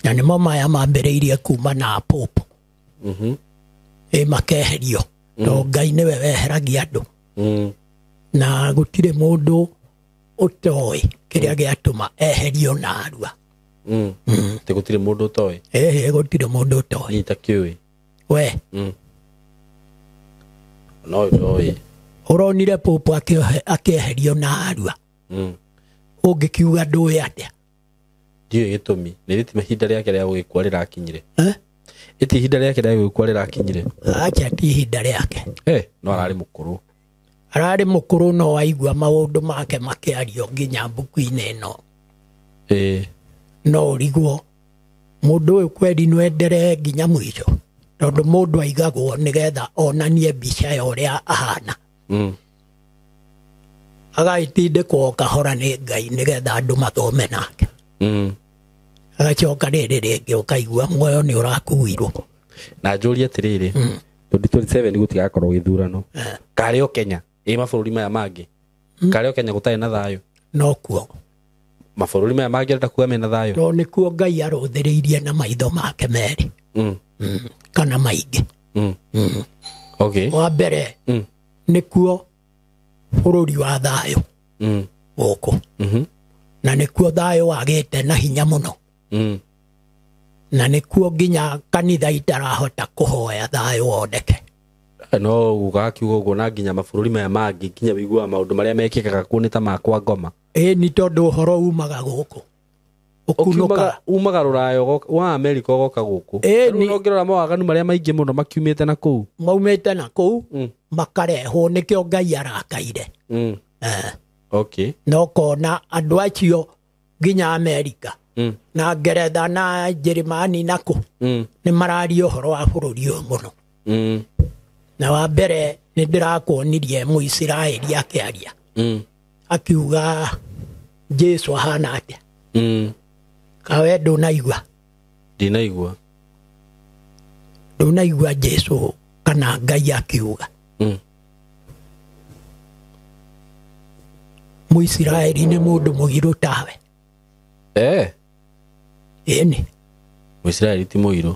Na nĩmo maya mambĩrĩirie kuma na Pope. Ĩ makeherio to Ngai nĩwe weheragia andũ. Na gũtirĩ mũndũ ũtoĩ kĩrĩa gĩatũma eherio narua. Atĩ gũtirĩ mũndũ ũtoĩ? Ĩhĩ, gũtirĩ mũndũ ũtoĩ. Nyita kĩũĩ. We. No ndoĩ. Ũronire Pope akĩeherio narua. Ũngĩkiuga ndũĩ atĩa? Ndiũĩ gĩtũmi. Nĩ rĩti ihinda rĩake rĩa gũgĩkua rĩrakinyire. Ĩti ihinda rĩake rĩa gũgĩkua rĩrakinyire. Acha ti ihinda rĩake. No ararĩ mũkũrũ. Ararĩ mũkũrũ no aigua maũndũ make makĩario nginya mbuku-inĩ ĩno. No ũrigwo mũndũ ũyũ kweri no enderee nginya mũico, tondũ mũndũ aigagwo nĩgetha onanie mbica ya ũrĩa ahana. Agagĩtindĩkwo kahora nĩ Ngai nĩgetha andũ mathome nake. Agacoka rĩrĩ rĩngĩ ũkaigua muoyo nĩ ũrakuirwo. Na njũrie atĩrĩrĩ, 2027 gũtigakorwo gĩthurano. Karĩ o Kenya, ĩ mabũrũri maya mangĩ. Karĩ o Kenya gũtarĩ na thayũ. No kuo. Mabũrũri maya mangĩ arenda kuga mena thayũ. To nĩkuo Ngai arũthĩrĩirie na maitho make merĩ. Kana maingĩ. Okay. Wa mbere, nĩkuo bũrũri wa thayũ. Gũkũ. Na nĩkuo thayũ wagĩte na hinya mũno. Na nĩkuo nginya kanitha itarahota kũhoya thayũ woneke. No gũgakiuga ũguo na nginya mabũrũri maya mangĩ nginya wĩiguaga maũndũ marĩa mekĩkaga kuo nĩ ta ma kwa ngoma. Ĩ nĩ tondũ ũhoro umaga gũkũ. Ũkunũkaga. Umaga rũraya wa Amerika ũgoka gũkũ. Rĩu no ũngĩrora mawaganu marĩa maingĩ mũno makiumĩte na kũu. Maumĩte na kũu, makarehwo nĩkĩo Ngai arakaire. Okay. Na ũkona andũ acio nginya Amerika na Ngeretha na Njĩrĩmani na kũ nĩ mararia ũhoro wa bũrũri ũyũ mũno. Na wa mbere nĩ ndĩrakuonirie Mũisiraeli akĩaria. Akiuga Jesu ahana atĩa. Kawe ndũnaigua? Ndinaigua. Ndũnaigua Jesu kana Ngai akiuga. Mũisiraeli nĩ mũndũ mũirũ tawe. Ĩni. Mũisiraeli ti mũirũ.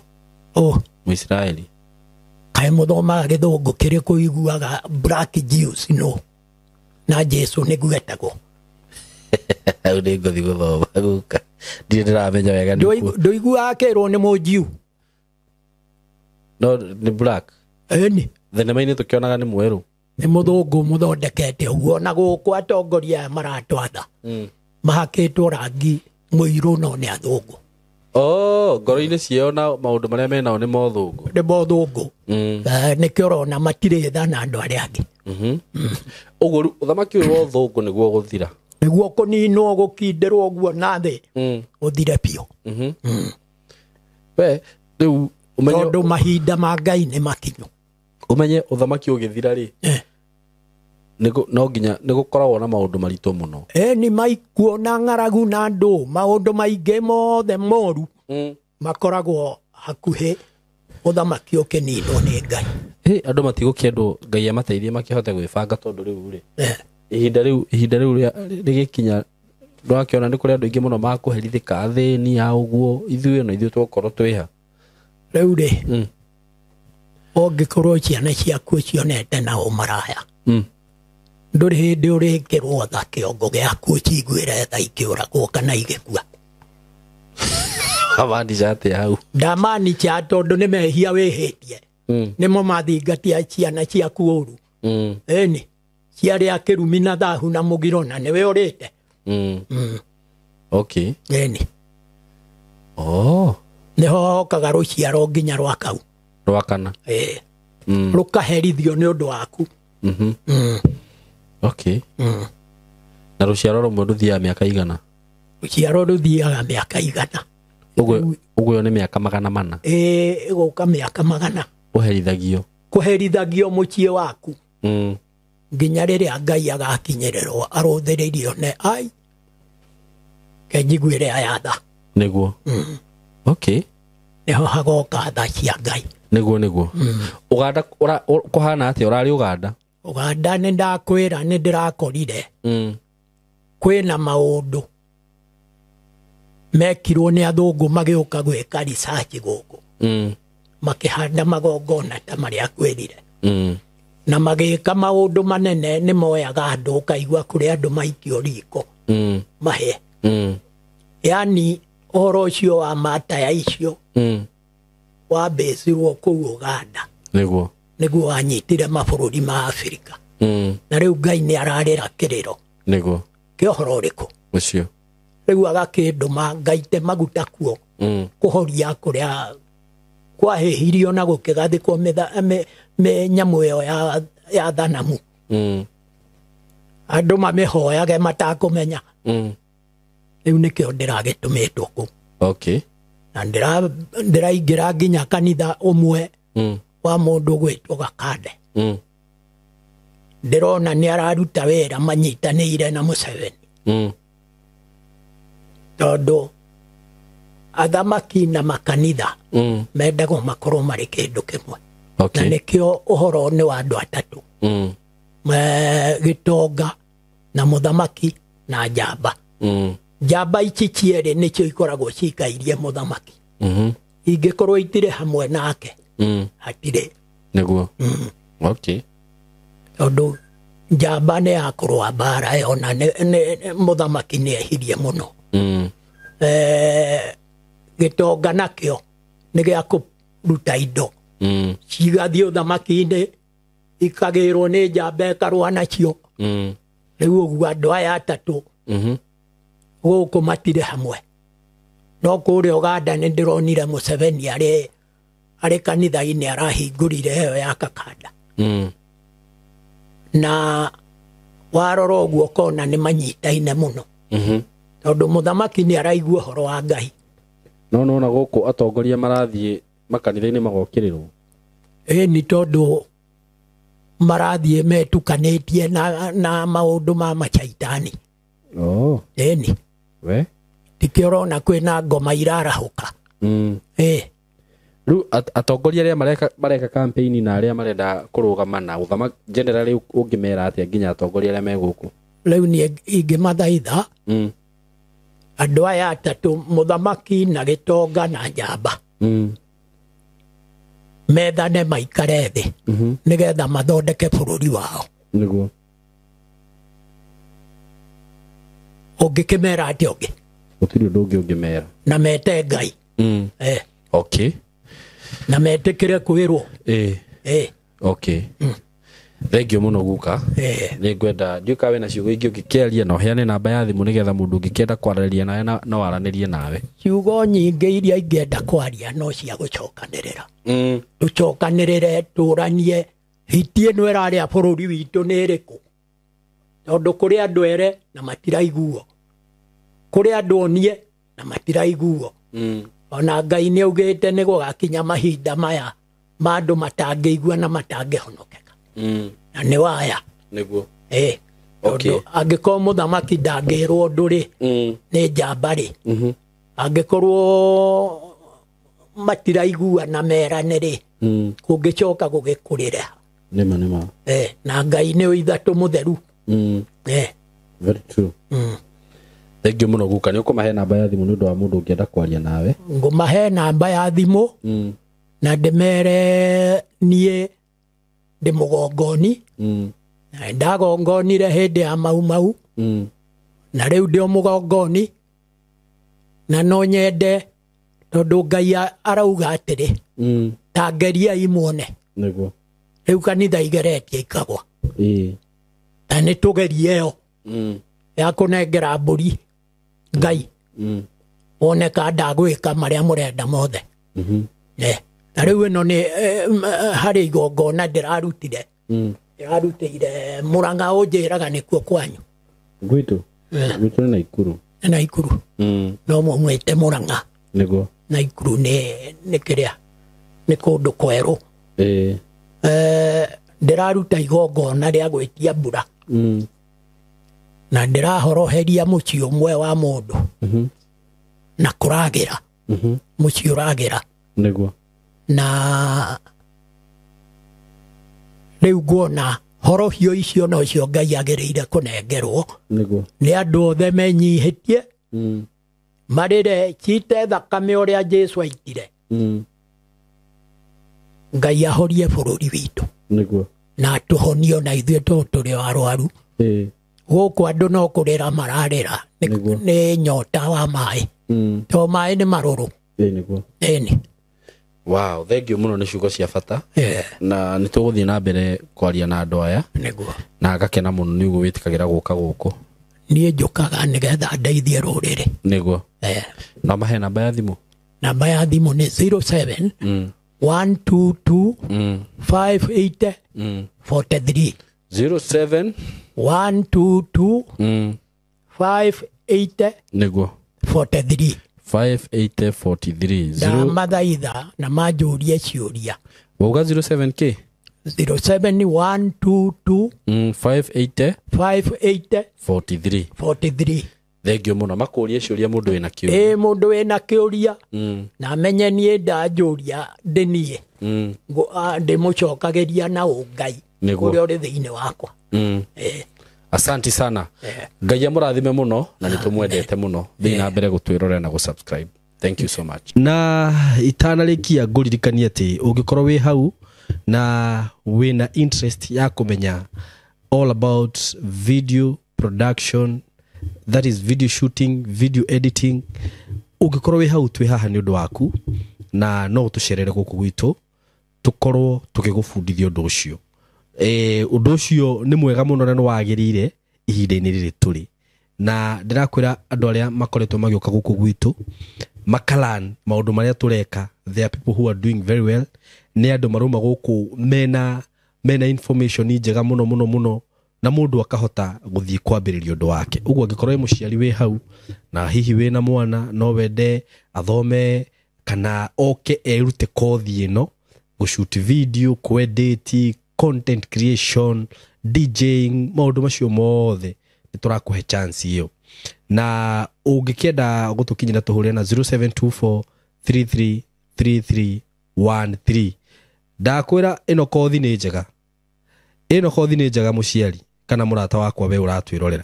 Mũisiraeli. Kaĩ mũthomaga gĩthũngũ kĩrĩkũ ũiguaga black Jews no na Jesu nĩguo etagwo. Hau nĩ ngũthiĩ gũthoma guka. Ndirĩ ndĩramenya wega nĩ kũ. Ndũiguaga akĩrwo nĩ mũnjiu? No nĩ black. Ĩni. Thenema-inĩ tũkĩonaga nĩ mwerũ. Nĩ mũthũngũ mũthondekete ũguo na gũkũ atongoria aya maratwatha. Mahakĩtwo rangi mũirũ no nĩ athũngũ. Ngoro-inĩ ciao na maũndũ marĩa menao nĩ mothũngũ. Nĩ mothũngũ. Nĩkĩo ũrona matirĩ tha na andũ arĩa angĩ. Ũguo rĩu ũthamaki ũyũ wa ũthũngũ nĩguo ũgũthira. Nĩguo kũninwo gũkindĩrwo ũguo na thĩ. Ũthire biũ. We rĩu ũmenye tondũ mahinda ma Ngai nĩ makinyu. Ũmenye ũthamaki ũgĩthira rĩ. No nginya nĩ gũkoragwo na maũndũ maritũ mũno. Nĩ maikuo na ng'aragu na andũ maũndũ maingĩ mothe moru. Makoragwo hakuhĩ ũthamaki ũkĩninwo nĩ Ngai. Andũ matigũkĩendwo Ngai amateithie makĩhote gwĩbanga tondũ rĩu rĩ. Ihinda rĩu rĩgĩkinya ndũrakĩona nĩ kũrĩ andũ aingĩ mũno makũherithĩka athĩni a ũguo ithuĩ no ithuĩ tũgũkorwo twĩha. Rĩu rĩ, ũngĩkorwo ciana ciaku cionete na ũmaraya. Ndũrĩ hĩndĩ ũrĩkĩrwo tha kĩongo gĩaku ũciguĩre tha ikĩũragwo kana igĩkua. Wamaanisha atĩa hau? Ndamaanisha tondũ nĩ mehia wĩhĩtie. Nĩmo mathingatia ciana ciaku ũru. Ĩni, ciarĩa kĩrumi na thahu na mũgiro na nĩwe ũrĩte. Okay. Ĩni. Nĩho hokaga rũciaro nginya rwa kau. Rwa kana. Rũkaherithio nĩ ũndũ waku. Okay. Na rũciaro rũmwe rũthiaga mĩaka igana? Rũciaro rũthiaga mĩaka igana. Ũguo ĩyo nĩ mĩaka 400. Ĩgũka mĩaka 400. Ũherithagio. Kũherithagio mũciĩ waku. Nginya rĩrĩa Ngai agakinyĩrĩrwo arũthĩrĩirio nĩ ai. Kenjiguĩre aya tha. Nĩguo. Okay. Nĩho hagoka tha cia Ngai. Nĩguo. Ũganda kũhana atĩa? Ũrarĩ Ũganda? Ũganda nĩ ndakwĩra nĩ ndĩrakorire. Kwĩna maũndũ mekirwo nĩ athũngũ magĩũka gwĩka research gũkũ. Makĩhanda magongona ta marĩa kwĩrire. Na magĩka maũndũ manene nĩ moyaga andũ ũkaigua kũrĩ andũ maikio riko. Mahĩe. Yani ũhoro ũcio wa mataya icio wambĩcirwo kũu Uganda. Nĩguo. Nĩguo wanyitire mabũrũri ma Afrika. Na rĩu Ngai nĩ ararĩra kĩrĩro. Nĩguo. Kĩa ũhoro ũrĩkũ? Ũcio. Rĩu agakĩndũma ngaite maguta kuo. Kũhoria kũrĩa kwahĩhirio na gũkĩgathĩkwo nyamũ ĩyo ya thanamu. Andũ mamĩhoyage matakũmenya. Rĩu nĩkĩo ndĩragĩtũmĩtwo kũu. Okay. Na ndĩraingĩra nginya kanitha ũmwe wa mũndũ ũgwĩtwo Gakande. Ndĩrona nĩ araruta wĩra manyitanĩire na Museveni. Tondũ athamaki na makanitha mendagwo makorwo marĩ kĩndũ kĩmwe. Okay. Na nĩkĩo ũhoro nĩ wa andũ atatũ. Gĩtonga na mũthamaki na njamba. Njamba ici cierĩ nĩcio ikoragwo cikairie mũthamaki. Ingĩkorwo itirĩ hamwe nake hatirĩ. Nĩguo. Okay. Tondũ njamba nĩ ya kũrũa mbara ĩyo na mũthamaki nĩ ehirie mũno. Gĩtonga nakĩo nĩ gĩa kũruta indo. Cigathiĩ ũthamaki-inĩ ikagĩrwo nĩ njamba ĩkarũa nacio. Rĩu ũguo andũ aya atatũ gũkũ matirĩ hamwe. No kũrĩa Uganda nĩ ndĩronire Museveni arĩ kanitha-inĩ arahingũrire ĩyo ya Kakanda. Na warora ũguo ũkona nĩ manyitaine mũno. Tondũ mũthamaki nĩ araigua ũhoro wa Ngai. No nona gũkũ atongoria marathiĩ makanitha-inĩ magokĩrĩrwo. Ĩni tondũ marathiĩ metukanĩtie na maũndũ ma macaitani. Oh. Ĩni. We? Tikĩo ũrona kwĩna ngoma irarahũka. Rĩu atongoria arĩa mareka campaign na arĩa marenda kũrũgama na ũthamaki generally ũngĩmera atĩa nginya atongoria arĩa me gũkũ? Rĩu niĩ ingĩmathaitha andũ aya atatũ, mũthamaki na gĩtonga na njamba, methane maikare thĩ nĩgetha mathondeke bũrũri wao. Nĩguo. Ũngĩkĩmera atĩa ũngĩ? Gũtirĩ ũndũ ũngĩ ũngĩmera. Na mete Ngai. Okay. Na metĩkĩre kwĩrwo. Okay. Thank you mũno guka. Nĩ ngwenda ndiũĩ kana wĩna ciugo ingĩ ũngĩkĩaria na ũheane namba ya thimũ nĩgetha mũndũ ũngĩkĩenda kwaranĩria nawe no aranĩrie nawe. Ciugo nyingĩ iria ingĩenda kwaria no cia gũcokanĩrĩra. Tũcokanĩrĩre tũranie hiti ĩno ĩrarĩa bũrũri witũ nĩ ĩrĩkũ. Tondũ kũrĩ andũ ere na matiraiguo. Kũrĩ andũ onie na matiraiguo. Ona Ngai nĩ augĩte nĩ gũgakinya mahinda maya ma andũ matangĩigua na matangĩhonokeka. Na nĩ waya. Nĩguo. Tondũ angĩkorwo mũthamaki ndangĩrwo ũndũ rĩ, nĩ njamba rĩ. Angĩkorwo matiraigua na merane rĩ, kũngĩcoka gũgĩkũrĩra. Nĩma nĩma. Na Ngai nĩ ithatũ mũtheru. Very true. Thank you mũno guka. Nĩ ũkũmahe namba ya thimũ nĩ ũndũ wa mũndũ ũngĩenda kwaria nawe? Ngũmahe namba ya thimũ na ndĩmere niĩ ndĩ mũgongoni. Na ndagongonire hĩndĩ ya Mau Mau. Na rĩu ndĩ o mũgongoni. Na no nyende tondũ Ngai arauga atĩrĩ, ta ngeriai muone. Nĩguo. Rĩu kanitha igeretie ikagwa. Na nĩ tũgerie ĩyo ya kũnengera mbũri Ngai. Wone ka ndagwĩka marĩa mũrenda mothe. Na rĩu ĩno nĩ harĩ igongona ndĩrarutire. Ndĩrarutĩire Mũrang'a ũnjĩraga nĩkuo kwanyu. Gwitũ? Gwitũ nĩ Naikuru. Nĩ Naikuru. No mũmwĩte Mũrang'a. Nĩguo. Naikuru nĩ kĩrĩa? Nĩ kũndũ kwerũ. Ndĩraruta igongona rĩa gwĩtia mbura. Na ndĩrahoroheria mũciĩ ũmwe wa mũndũ. Na kũragĩra. Mũciĩ ũragĩra. Nĩguo. Na rĩu nguona horohio icio nocio Ngai agĩrĩire kũnengerwo. Nĩguo. Nĩ andũ othe menyihĩtie. Marĩre cite thakame ũrĩa Jesũ aitire. Ngai ahorie bũrũri witũ. Nĩguo. Na tũhonio na ithuĩ tondũ tũrĩ arwaru. Gũkũ andũ no kũrĩra mararĩra nĩ nyota wa maĩ. To maĩ nĩ marũrũ. Nĩguo. Ĩni. Wow, thank you mũno nĩ ciugo cia bata. Na nĩ tũgũthiĩ na mbere kwaria na andũ aya. Nĩguo. Na ngakena mũno nĩ ũguo wĩtĩkagĩra gũka gũkũ. Niĩ njũkaga nĩgetha ndeithie rũrĩrĩ. Nĩguo. No mahe namba ya thimũ. Namba ya thimũ nĩ 07 122 58 43. 07 122 58 Nĩguo. 43. 5843. Ndamathaitha na manjũrie ciũria. Wauga 07K? 07122 58 58 43. 43. Thank you mũno. Makũrie ciũria mũndũ wĩna kĩũria. Mũndũ wĩna kĩũria. Na menye niĩ ndanjũria ndĩniĩ. Ndĩmũcokagĩria na ũngai ũrĩa ũrĩ thĩinĩ wakwa. Asante sana. Ngai amũrathime mũno na nĩtũmwendete mũno. Thiĩ na mbere gũtwĩrorera na gũsubscribe. Thank you so much. Na itanarĩkia ngũririkanie atĩ ũngĩkorwo wĩ hau na wĩna interest ya kũmenya all about video production, that is video shooting, video editing, ũngĩkorwo wĩ hau twĩ haha nĩ ũndũ waku na no ũtũcerere gũkũ gwitũ tũkorwo tũgĩgũbundithia ũndũ ũcio. Ũndũ ũcio nĩ mwega mũno na nĩ wagĩrĩire ihinda-inĩ rĩrĩ tũrĩ. Na ndĩrakwĩra andũ arĩa makoretwo magĩũka gũkũ gwitũ makalan maũndũ marĩa tũreka. There are people who are doing very well. Nĩ andũ marauma gũkũ mena information njega mũno mũno mũno na mũndũ akahota gũthiĩ kwambĩrĩria ũndũ wake. Ũguo angĩkorwo wĩ mũciari wĩ hau na hihi wĩna mwana no wende athome kana oke erute kothi ĩno, gũshoot video, kwedit, content creation, DJing, maũndũ macio mothe nĩ tũrakũhe chance ĩyo. Na ũngĩkĩenda gũtũkinyĩra tũhũrĩre na 0724 33 3313. Ndakwĩra ĩno kothi nĩ njega. Ĩno kothi nĩ njega mũciari kana mũrata wakwa we ũratwĩrorera.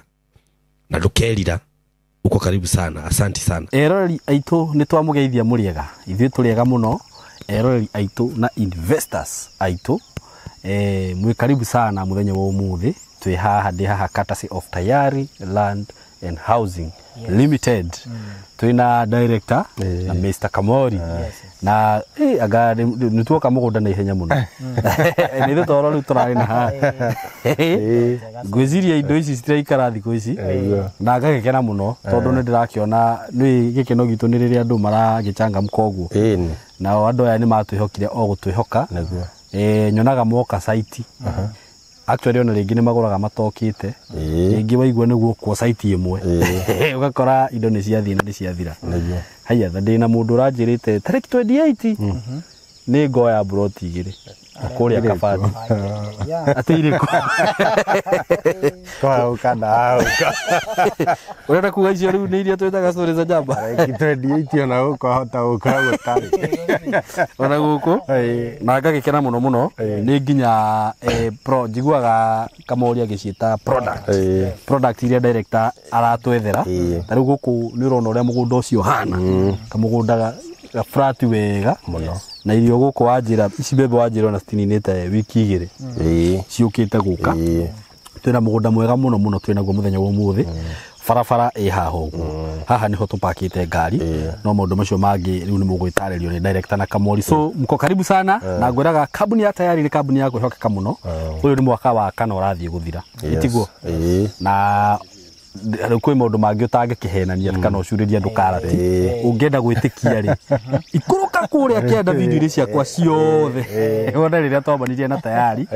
Na ndũkerira. Uko karibu sana. Asante sana. Eroreri aitũ nĩ twamũgeithia mũrĩega. Ithuĩ tũrĩega mũno. Eroreri aitũ na investors aitũ. Mwĩ karibu sana mũthenya wa ũmũthĩ. Twĩ haha, ndĩ haha courtesy of Tayari Land and Housing Limited. Twĩna director na Mr. Kamori. Na aga nĩ tuoka mũgũnda na ihenya mũno. Nĩ ithuĩ toro rĩu tũrarĩ na haha. Ngwĩciria indo ici citiraikara thikũ ici. Na ngagĩkena mũno tondũ nĩ ndĩrakĩona nĩ gĩkeno gitũ nĩ rĩrĩa andũ maragĩchangamka ũguo. Nao andũ aya nĩ matwĩhokire o gũtwĩhoka. Nyonaga moka site. Actually ona rĩngĩ nĩ magũraga matokĩte. Rĩngĩ waigua nĩguo kwa site ĩmwe. Ũgakora indo nĩ ciathiĩ na nĩ ciathira. Haya, ndĩ na mũndũ ũranjĩrĩte tarĩki 28 nĩ ngoya broti igĩrĩ kũrĩa Kabati. Atĩ irĩkũ? Kwa na Ũrenda kuga icio rĩu nĩ iria twĩtaga stories za jamba? Tarĩki 28 ona gũkũ ahota gũkora gũtarĩ. Ona gũkũ? Na ngagĩkena mũno mũno. Nĩ nginya pro njiguaga Kamori agĩciĩta product. Product iria director aratwethera. Ta rĩu gũkũ nĩ ũrona ũrĩa mũgũnda ũcio ũhana. Kamũgũnda ga flat wega mũno. Na irio gũkũ wanjĩra ici mbembe wanjĩra ona citininĩte wiki igĩrĩ. Ciũkĩte gũka. Twĩna mũgũnda mwega mũno mũno twĩnaguo mũthenya wa ũmũthĩ. Barabara ĩ haha ũguo. Haha nĩho tũpakĩte ngari. No maũndũ macio mangĩ rĩu nĩ mũgwĩtarĩrio nĩ director na Kamori. So mko karibu sana. Na ngwĩraga kambuni ya Tayari nĩ kambuni ya kwĩhokeka mũno. Ũyũ nĩ mwaka wa kana ũrathiĩ gũthira. Ĩtiguo? Na rĩu kwĩ maũndũ mangĩ ũtangĩkĩhenania kana ũcurĩrie andũ karati. Ũngĩenda gwĩtĩkia rĩ, ikũrũka kũrĩa kĩanda video-inĩ ciakwa ciothe. Wone rĩrĩa twambanirie na Tayari.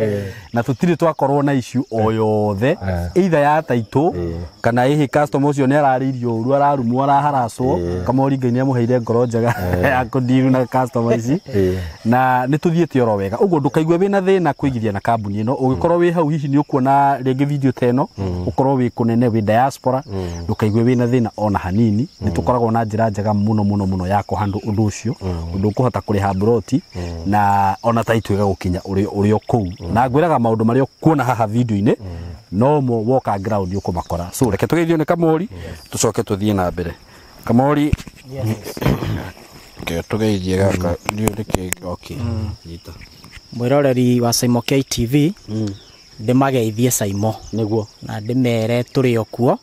Na tũtirĩ twakorwo na issue o yothe, either ya taitũ kana hihi customer ũcio nĩ ararĩirio ũru, ararumwo, araharacwo. Kamori Ngai nĩ amũheire ngoro njega ya kũndiru na customer ici. Na nĩ tũthiĩte oro wega. Ũguo ndũkaigue wĩna thĩna kũigithia na kambuni ĩno. Ũngĩkorwo wĩ hau hihi nĩ ũkuona rĩngĩ video ta ĩno, ũkorwo wĩ kũnene wĩ diaspora, ndũkaigue wĩna thĩna ona hanini. Nĩ tũkoragwo na njĩra njega mũno mũno mũno ya kũhandle ũndũ ũcio, ũndũ ũkũhota kũrĩha broti na ona taitũ ĩgagũkinya ũrĩ o kũu. Na ngwĩraga maũndũ marĩa ũkuona haha video-inĩ no mo woka ground ũkũmakora. So reke tũgeithio nĩ Kamori tũcoke tũthiĩ na mbere. Kamori, tũgeithie gaka ndiũĩ nĩkĩ. Okay, nyita. Mwĩroreri wa Saimo KTV, ndĩmageithie Saimo. Nĩguo. Na ndĩmere tũrĩ o kuo,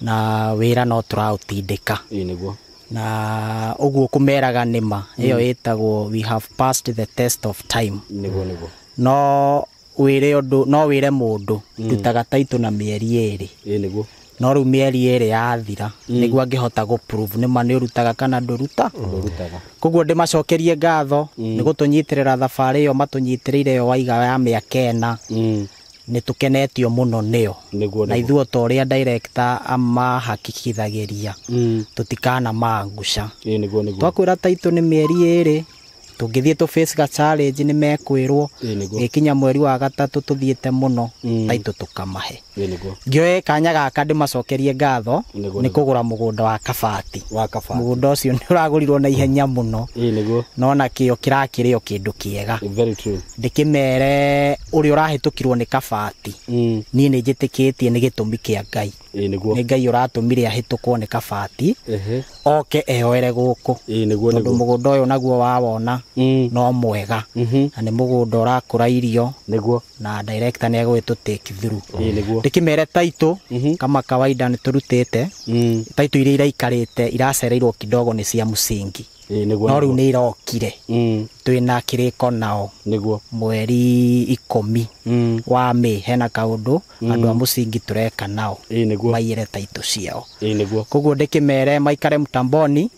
na wĩra no tũraũtindĩka. Ĩĩ nĩguo. Na ũguo kũmeraga nĩma ĩyo ĩtagwo we have passed the test of time. Nĩguo nĩguo. No wĩre ũndũ, no wĩre mũndũ ndutaga taitũ na mĩeri 2. Ĩĩ nĩguo. No rĩu mĩeri 2 yathira nĩguo angĩhota gũ prove nĩma nĩ ũrutaga kana ndũruta. Ndũrutaga. Koguo ndĩmacokerie ngatho nĩ gũtũnyitĩrĩra thabarĩ ĩyo matũnyitĩrĩire ĩyo waiga ya mĩaka 4. Nĩ tũkenetio mũno nĩo. Nĩguo. Na ithuĩ ta ũrĩa director amahakikithagĩria tũtikana mangusha. Ĩĩ nĩguo nĩguo. Twakwĩra taitũ nĩ mĩeri 2, tũngĩthiĩ tũ face ga challenge nĩ mekwĩrwo. Gĩkinya mweri wa 3 tũthiĩte mũno, taitũ tũkamahe. Ĩĩ nĩguo. Ngĩoe kanya gaka ndĩmacokerie ngatho nĩ kũgũra mũgũnda wa Kabati. Wa Kabati. Mũgũnda ũcio nĩ ũragũrirwo na ihenya mũno. Ĩĩ nĩguo. No na kĩo kĩrakĩrĩ o kĩndũ kĩega. Very true. Ndĩkĩmere ũrĩa ũrahĩtũkirwo nĩ Kabati. Niĩ nĩ njĩtĩkĩtie nĩ gĩtũmi kĩa Ngai. Ĩĩ nĩguo. Nĩ Ngai ũratũmire ahĩtũkwo nĩ Kabati. Oke eyoere gũkũ. Ĩĩ nĩguo nĩguo. Tondũ mũgũnda ũyũ naguo wawona no mwega. Na nĩ mũgũnda ũrakũra irio. Nĩguo. Na director nĩ egũgĩtũ take through. Ĩĩ nĩguo. Ndĩkĩmere taitũ kama kawaida nĩ tũrutĩte. Taitũ iria iraikarĩte iracereirwo kidogo nĩ cia mũcingi. Ĩĩ nĩguo. No rĩu nĩ irokire. Twĩna kĩrĩko nao. Nĩguo. Mweri 10 wa Mĩĩ hena kaũndũ andũ a mũcingi tũreka nao. Ĩĩ nĩguo. Maiyĩre taitũ ciao. Ĩĩ nĩguo. Koguo ndĩkĩmere maikare mtamboni.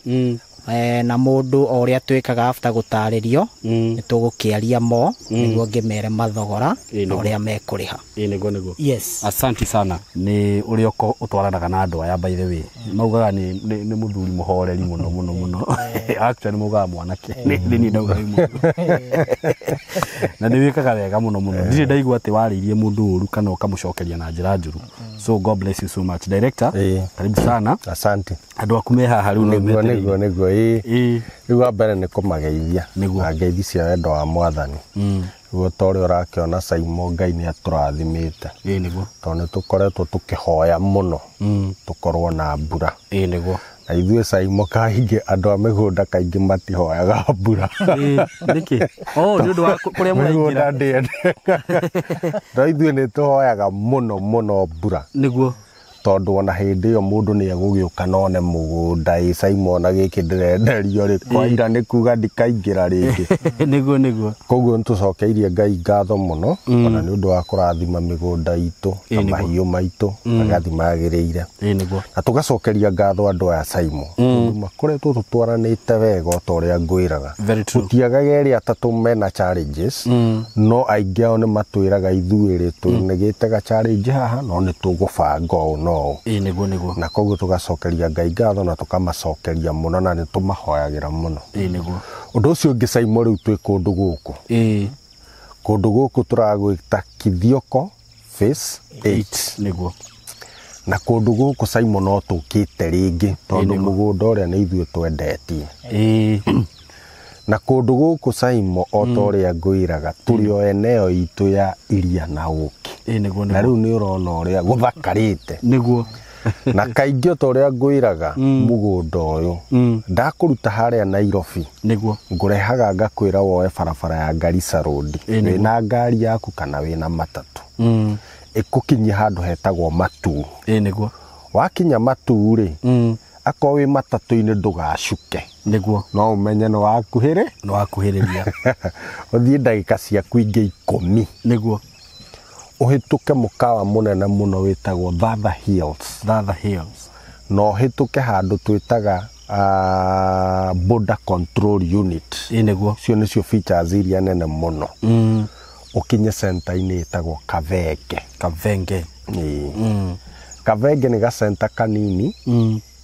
Na mũndũ o ũrĩa twĩkaga after gũtarĩrio nĩ tũgũkĩaria mo nĩguo ngĩmere mathogora na ũrĩa mekũrĩha. Ĩĩ nĩguo nĩguo. Yes. Asante sana nĩ ũrĩa ũtwaranaga na andũ aya by the way. Maugaga nĩ mũthuri mũhoreri mũno mũno mũno. Actually maugaga mwanake. Nĩ niĩ ndauga wĩ mũndũ. Na nĩ wĩkaga wega mũno mũno. Ndirĩ ndaigua atĩ warĩirie mũndũ ũru kana ũkamũcokeria na njĩra njũru. So God bless you so much. Director, karibu sana. Asante. Andũ aku me haha rĩu no metereire. Nĩguo nĩguo. Ĩĩ. Rĩu wa mbere nĩ kũmageithia. Na ngeithi cia wendo wa Mwathani. Rĩu ta ũrĩa ũrakĩona Saimo Ngai nĩ atũrathimĩte. Ĩĩ nĩguo. Tondũ nĩ tũkoretwo tũkĩhoya mũno tũkorwo na mbura. Ĩĩ nĩguo. Na ithuĩ Saimo kaingĩ andũ a mĩgũnda kaingĩ matihoyaga mbura. Ĩĩ nĩkĩ? Oh, nĩ ũndũ wa kũrĩa mũraingĩra. Mĩgũnda ndĩendekaga. No ithuĩ nĩ tũhoyaga mũno mũno mbura. Nĩguo. Tondũ ona hĩndĩ ĩyo mũndũ nĩ egũgĩũka na one mũgũnda ĩ Saimo ona gĩkĩ ndĩrenderio rĩ kwaira nĩ kuga ndikaingĩra rĩngĩ. Nĩguo nĩguo. Koguo nĩ tũcokeirie Ngai ngatho mũno ona nĩ ũndũ wa kũrathima mĩgũnda itũ na mahiũ maitũ magathiĩ magĩrĩire. Ĩĩ nĩguo. Na tũgacokeria ngatho andũ aya Saimo tondũ makoretwo tũtwaranĩte wega o ta ũrĩa ngwĩraga. Gũtiagaga erĩ atatũ mena challenges no aingĩ ao nĩ matwĩraga ithuĩ rĩ tũnĩgĩte ga challenge haha no nĩ tũgũbanga ũũ no ũũ. Ĩĩ nĩguo nĩguo. Na koguo tũgacokeria Ngai ngatho na tũkamacokeria mũno na nĩ tũmahoyagĩra mũno. Ĩĩ nĩguo. Ũndũ ũcio ũngĩ Saimo rĩu twĩ kũndũ gũkũ. Ĩĩ. Kũndũ gũkũ tũragwĩta Kithioko Phase 8. Nĩguo. Na kũndũ gũkũ Saimo no tũkĩte rĩngĩ tondũ mũgũnda ũrĩa nĩ ithuĩ twendetie. Ĩĩ. Na kũndũ gũkũ Saimo o ta ũrĩa ngwĩraga tũrĩ o eneo itũ ya iria na ũkĩ. Ĩĩ nĩguo. Na rĩu nĩ ũrona ũrĩa gũthakarĩte. Nĩguo. Na kaingĩ o ta ũrĩa ngwĩraga mũgũnda ũyũ ndakũruta harĩa Nairobi. Nĩguo. Ngũrehaga ngakwĩra woe barabara ya Garissa Road. Wĩna ngari yaku kana wĩna matatũ. Ĩkũkinyia handũ hetagwo Matuu. Ĩĩ nĩguo. Wakinya Matuu rĩ, akorwo wĩ matatũ-inĩ ndũgacuke. Nĩguo. No ũmenye nĩ wakuhĩrĩ. Nĩ wakuhĩrĩria. Ũthiĩ ndagĩka ciaku ingĩ 10. Nĩguo. Ũhĩtũke mũkawa mũnene mũno wĩtagwo Thatha Hills. Thatha Hills. Na ũhĩtũke handũ twĩtaga Border Control Unit. Ĩĩ nĩguo. Icio nĩcio features iria nene mũno. Ũkinye center-inĩ ĩtagwo Kathenge. Kathenge. Ĩĩ. Kathenge nĩ gacenta kanini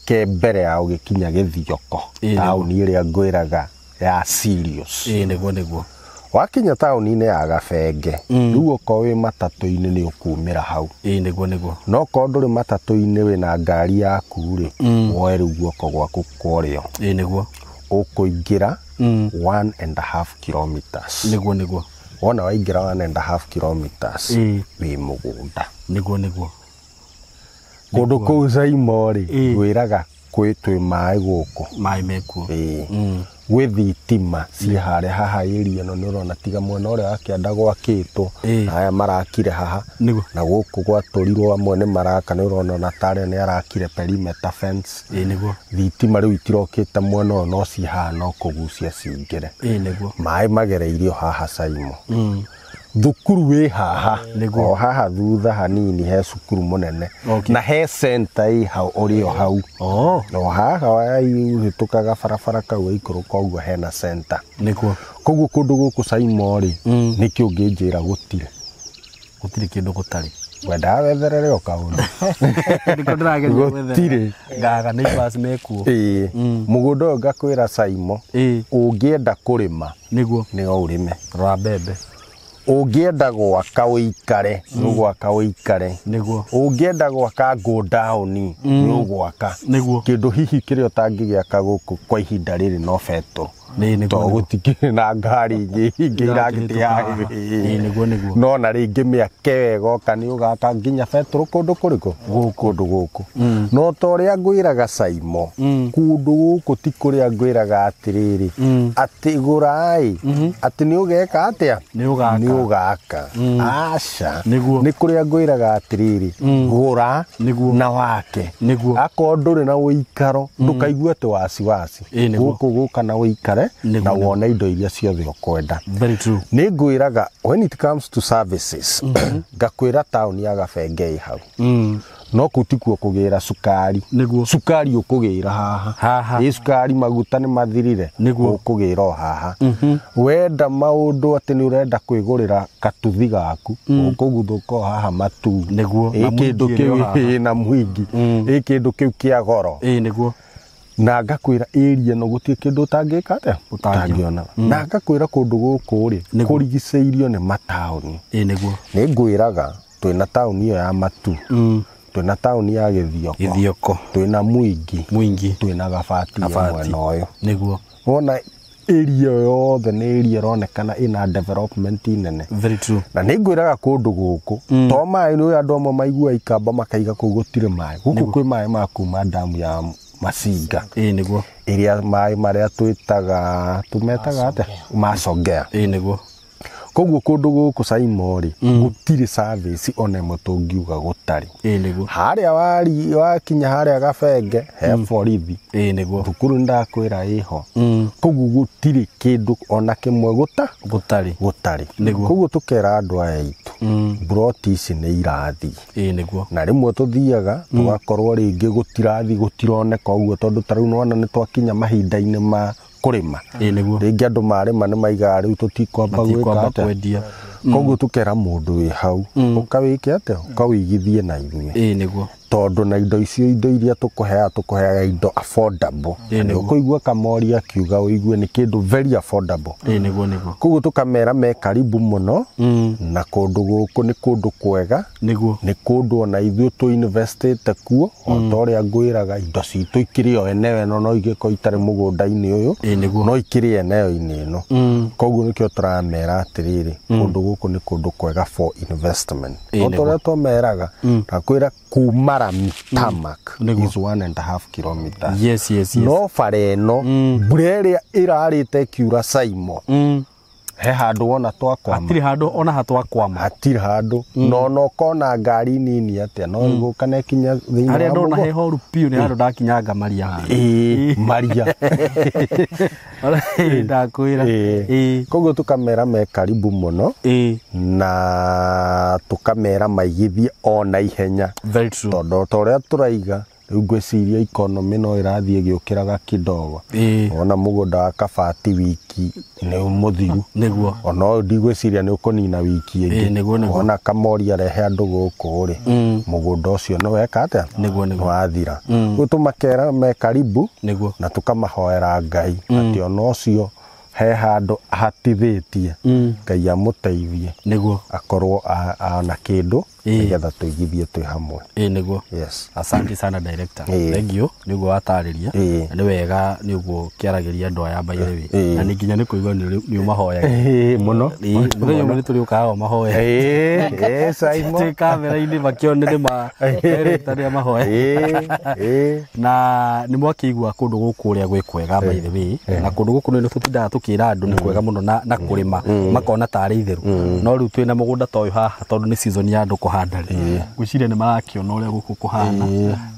ke mbere ya ũgĩkinya Gĩthioko, taũni ĩrĩa ngwĩraga ya Sirius. Ĩĩ nĩguo nĩguo. Wakinya taũni-inĩ ya Gabenge, rĩu okorwo wĩ matatũ-inĩ nĩ ũkumĩra hau. Ĩĩ nĩguo nĩguo. No okorwo ndũrĩ matatũ-inĩ wĩna ngari yaku rĩ, woe rĩu guoko gwaku kwa ũrĩo. Ĩĩ nĩguo. Ũkũingĩra 1.5 kilometers. Nĩguo nĩguo. Wona waingĩra 1.5 kilometers wĩ mũgũnda. Nĩguo nĩguo. Kũndũ kũu Saimo rĩ, ngwĩraga Kwĩ twĩ maĩ gũkũ. Maĩ mekuo. Ĩĩ. Gwĩ thitima ciĩ harĩa haha area ĩno nĩ ũrona tiga mwena ũrĩa wa kĩanda gwakĩtwo. Aya marakire haha. Nĩguo. Na gũkũ gwatũrirwo amwe nĩ maraka nĩ ũrona ona tarĩa nĩ arakire perimeter fence. Ĩĩ nĩguo. Thitima rĩu itirokĩte mwena ũyũ no ciĩ haha no kũgucia cingĩre. Ĩĩ nĩguo. Maĩ magereirio haha Saimo. Thukuru wĩ haha. O haha thutha hanini he cukuru mũnene. Okay. Na he center ĩ hau ũrĩ o hau. Oh. O haha ũhĩtũkaga barabara kau waikũrũka ũguo hena center. Nĩguo. Koguo kũndũ gũkũ Saimo rĩ, nĩkĩ ũngĩnjĩra gũtirĩ? Gũtirĩ kĩndũ gũtarĩ. Wendaga wetherere o kaũndũ. Nĩkĩo ndĩrageria gwetherera. Gũtirĩ. Ngaga neighbors mekuo. Ĩĩ. Mũgũnda ũyũ ngakwĩra Saimo, Ĩĩ. ũngĩenda kũrĩma Nĩguo. nĩ o ũrĩme. Rora mbembe. Ũngĩenda gwaka ũikare, nĩ ũgwaka ũikare. Nĩguo. Ũngĩenda gwaka go down, nĩ ũgwaka. Nĩguo. Kĩndũ hihi kĩrĩa ũtangĩgĩaka gũkũ kwa ihinda rĩrĩ no betũrũ. Nĩ nĩguo. To gũtikĩrĩ na ngari ingĩ ingĩ Irakĩhĩtũka haha. iragĩthiĩ. Ĩĩ nĩguo nĩguo. No na rĩngĩ mĩake wega oka nĩ ũgaka nginya betũrũ kũndũ kũrĩkũ? Kũndũ gũkũ. No ta ũrĩa ngwĩraga Saimo, kũndũ gũkũ ti kũrĩa ngwĩraga atĩrĩrĩ, atĩ gũrai, atĩ nĩ ũgeka atĩa? Nĩ ũgaka. Nĩ ũgaka. Aca. Nĩguo. Nĩ kũrĩa ngwĩraga atĩrĩrĩ, gũra Nĩguo. na wake. Nĩguo. Akorwo ndũrĩ na ũikaro, ndũkaigue atĩ wasiwasi. Ĩĩ nĩguo. Gũkũ gũka na ũikare Nĩguo, na nĩguo. wone indo iria ciothe ũkwenda. Very true. Nĩ ngwĩraga when it comes to services, ngakwĩra taũni ya Gabenge ĩ hau. No kũu tikuo kũgĩra cukari. Nĩguo. Cukari ũkũgĩra haha. Haha. Ĩ cukari maguta nĩ mathirire. Nĩguo. Ũkũgĩra o haha. Wenda maũndũ atĩ nĩ ũrenda kwĩgũrĩra katuthi gaku, ũkũguthũka o haha Matu. Nĩguo. Ĩ Na kĩndũ Mwingi ĩrĩ o kĩu haha. ĩ na Mwingi. Ĩ kĩndũ kĩu kĩa goro. Ĩĩ nĩguo. Na ngakwĩra area ĩno gũtirĩ kĩndũ ũtangĩka atĩa? Ũtangĩona. Ũtangĩona. Na ngakwĩra kũndũ gũkũ rĩ, Nĩguo. kũrigicĩirio nĩ mataũni. Ĩĩ nĩguo. Nĩ ngwĩraga twĩna taũni ĩyo ya Matu, twĩna taũni ya Gĩthioko, Gĩthioko. twĩna Mwingi, Mwingi. twĩna Gabati ya Gabati. mwena ũyũ. Nĩguo. Wona area yothe nĩ area ĩronekana ĩna development nene. Very true. Na nĩ ngwĩraga kũndũ gũkũ to maĩ nĩ andũ amwe maigua ikamba makaiga kũu gũtirĩ maĩ. Gũkũ kwĩ maĩ ma kuma ndamu ya Masinga. Ĩĩ nĩguo. Ĩrĩa maĩ marĩa twĩtaga tũmetaga atĩa? Macongea. Ĩĩ nĩguo. Koguo kũndũ gũkũ Saimo rĩ, gũtirĩ service ona ĩmwe tũngiuga gũtarĩ. Ĩĩ nĩguo. Harĩa wakinya harĩa Gabenge he borithi. Ĩĩ nĩguo. Thukuru nĩndakwĩra ĩho. Koguo gũtirĩ kĩndũ ona kĩmwe Gũtarĩ. gũtarĩ. Nĩguo. Koguo tũkera andũ aya aitũ, mburoti ici nĩ irathiĩ. Ĩĩ nĩguo. Na rĩmwe tũthiaga tũgakorwo rĩngĩ gũtirathi gũtironeka ũguo tondũ ta rĩu nĩwona nĩ twakinya mahinda-inĩ ma kũrĩma. Ĩĩ nĩguo. Rĩngĩ andũ marĩma nĩ maigaga rĩu tũtikwamba gwĩka Matikwamba atĩa. kwendia. Koguo tũkera mũndũ wĩ hau, ũkawĩke atĩa? Ũkawĩigithie na ithuĩ. Ĩĩ nĩguo. Tondũ na indo icio indo iria tũkũheaga tũkũheaga indo affordable. Ĩĩ Nĩ nĩguo. ũkũigua Kamori akiuga ũigue nĩ kĩndũ very affordable. Ĩĩ nĩguo nĩguo. Koguo tũkamera me karibu mũno na kũndũ gũkũ nĩ kũndũ kwega. Nĩguo. Nĩ kũndũ ona ithuĩ tũ investĩte kuo o ta ũrĩa ngwĩraga indo citũ ikĩrĩ o eneo ĩno no ingĩkorwo itarĩ mũgũnda-inĩ ũyũ Ĩĩ nĩguo. no ikĩrĩ eneo-inĩ ĩno. Koguo nĩkĩo tũramera atĩrĩrĩ kũndũ gũkũ nĩ kũndũ kwega for investment. Ĩĩ O ta nĩguo. ũrĩa twameraga ndakwĩra kuma rami tarmac Nĩguo. is 1.5 kilometers. Yes yes yes. No bara ĩno mbura ĩrĩa ĩrarĩte ĩkiura Saimo he handũ wona twakwama. Hatirĩ handũ ona hatwakwama. Hatirĩ handũ no no kona ngari nini atĩa no ĩgũka na ĩkinya thĩinĩ Harĩa wa ndona mũgũnda. he horu piũ nĩ handũ ndakinyanga maria handũ. Ĩĩ maria. Ndakwĩra. Ĩĩ. Ĩĩ. Koguo tũkamera me karibu mũno Ĩĩ. na tũkamera maigithie o na ihenya Very true. tondũ ta ũrĩa tũraiga rĩu ngwĩciria economy no ĩrathiĩ ĩgĩũkĩraga kidogo. Ĩĩ. Wona mũgũnda wa Kabati wiki nĩ mũthiru. Nĩguo. Ona ũyũ ndigwĩciria nĩ ũkũnina wiki ĩngĩ. Ĩĩ, nĩguo, nĩguo. Wona Kamori arehe andũ gũkũ rĩ, mũgũnda ũcio nĩ weka atĩa? Nĩguo, nĩguo. Nĩ wathira. Rĩu tũmakera me karibu Nĩguo. na tũkamahoera Ngai atĩ ona ũcio he handũ ahatithĩtie Ngai amũteithie Nĩguo. akorwo ana kĩndũ Nĩgetha tũigithie twĩ hamwe. Nĩguo. Yes. Asante sana director. Thank you nĩguo watarĩria. Na nĩ wega nĩ ũguo kĩaragĩria andũ aya by the way. Na nĩ nginya nĩ kũigua nĩ ũmahoyaga. Mũno. Mũthenya ũmwe nĩ tũrĩũkaga o mahoya. Saimo. Twĩ kamera-inĩ makĩone nĩ ma director nĩ amahoya. Na nĩ mwakĩigua kũndũ gũkũ ũrĩa gwĩ kwega by the way. Na kũndũ gũkũ nĩ tũtindaga tũkĩra andũ nĩ kwega mũno na kũrĩma makona tarĩ itheru. No rĩu twĩna mũgũnda ta ũyũ haha tondũ nĩ season ya andũ kũhanda rĩ. Ngwĩciria nĩ marakĩona ũrĩa gũkũ kũhana.